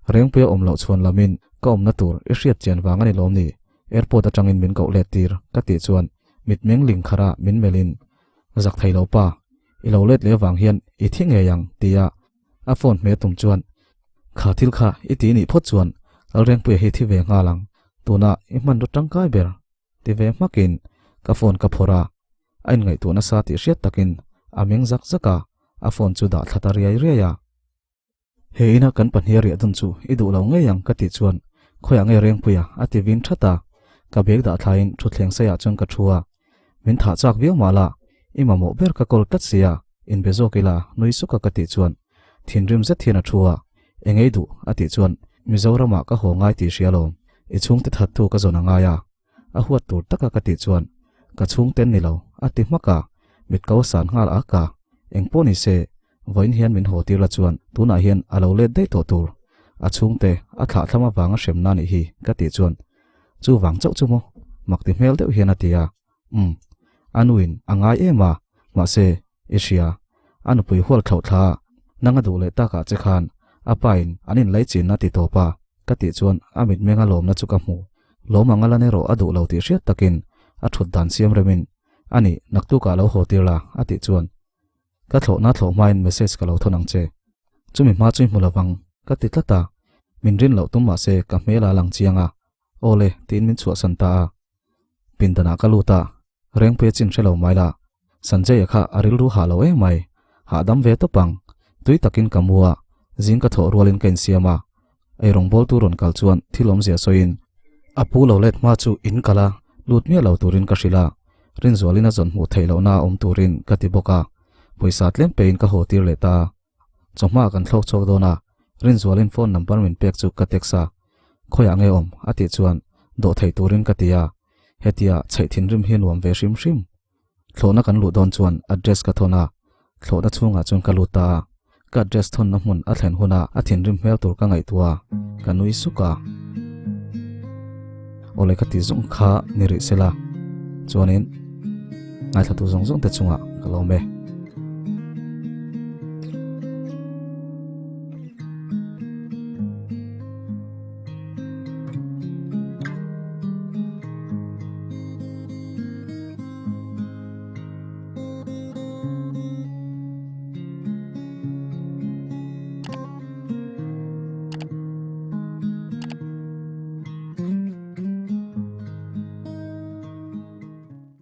Rengpuia awm loh chhuan lamin ka awmna tur i hriat chian vang a ni lawm ni? Airport atangin min koh let tir ka tih chuan mitmeng ling kharah min melhin zak thei lo pa, i lo let leh vang hian i thi ngei ang tia a phone hme tum chuan kha thil kha i ti nih phawt chuan Lalrengpuia hi thi ve nghal ang, tunah i hmanraw tangkai ber ti ve hmakin ka phone ka phawrh a, a inngaihtuah nasa tih hriat takin a meng zak zak a, a phone chu dah thla ta riai riai a. He ina kan pahnih a riah dun chu i duh lo ngei ang ka tih chuan khawiah nge Rengpuia a ti vin that a, ka bag dah thlaiin thutthleng saiah chuan ka thu a, min thah chak viau mah la, i mamawh ber ka kawl tlat sia, inbe zawk ila nui suka ka tih chuan thinrim zet hian a thu a, eng ei duh a tih chuan Mizoramah ka haw ngai tih hria lawm, i chhungte thattu ka zawn a ngai a, a huat tur taka ka tih chuan ka chhungten ni lo a ti hmak a, mit ko a san nghal ak a, eng pawh ni se Vawiin hian min haw tir la chuan tunah hian a lo let daih tawh tur. A chhungte a thlah thlam avanga hremna nih hi ka tih chuan chu vang chauh chu maw mak ti hmel deuh hian a ti a. Umm. A nuin a ngai em a, mahse i hria. A nupui hual thlauh thla a, nang a duh leh takah che khan a pa in an inlai chinna ti tawp a ka tih chuan a mitmenga lawmna chu ka hmu. Lawm anga lan erawh a duh lo tih hriat takin a thut dan siam remin a nih naktukah lo haw tir la a tih chuan Ka thlawhna thlawh hmain message ka lo thawn ang che. Chumi hma chu i hmu lovang, ka ti tlat a. Min rin loh tum mahse ka hmel a lang chiang a. Aw le, tiin min chhuahsan ta a. Pindanah ka lut a, Rengpuia chin hre lo mai la. Sanjay-a kha a rilru hah lo em mai. Hahdam ve tawp ang. Tui takin ka mu a, zing ka thawh rualin ka insiam a. Eirawngbawltu rawn kal chuan thil awmzia sawiin a pu lo let hma chu in kal a, lut miah lo turin ka hrilh a, Rinzualin a zawn hmuh theih lohna a awm turin ka ti bawk a, pawisa tlem pein ka haw tir leh ta a. Chawhma kan thlawk chhuak dawn a, Rinzualin phone number min pek chu ka text a, Khawiah nge awm? a tih chuan dawh thei turin ka ti a, hetia chheih thinrim hi a nuam ve hrim hrim. Thlawhna kan luh dawn chuan address ka thawn a, thlawhna chhungah chuan ka lut ta a. Ka address thawnna hmun a thlen huna a thinrim hmel tur ka ngaihtuah a, ka nui suk a. Awle ka ti zawng kha ni rih sela, chuanin ngaithla tu zawng zawng te chungah ka lawm e.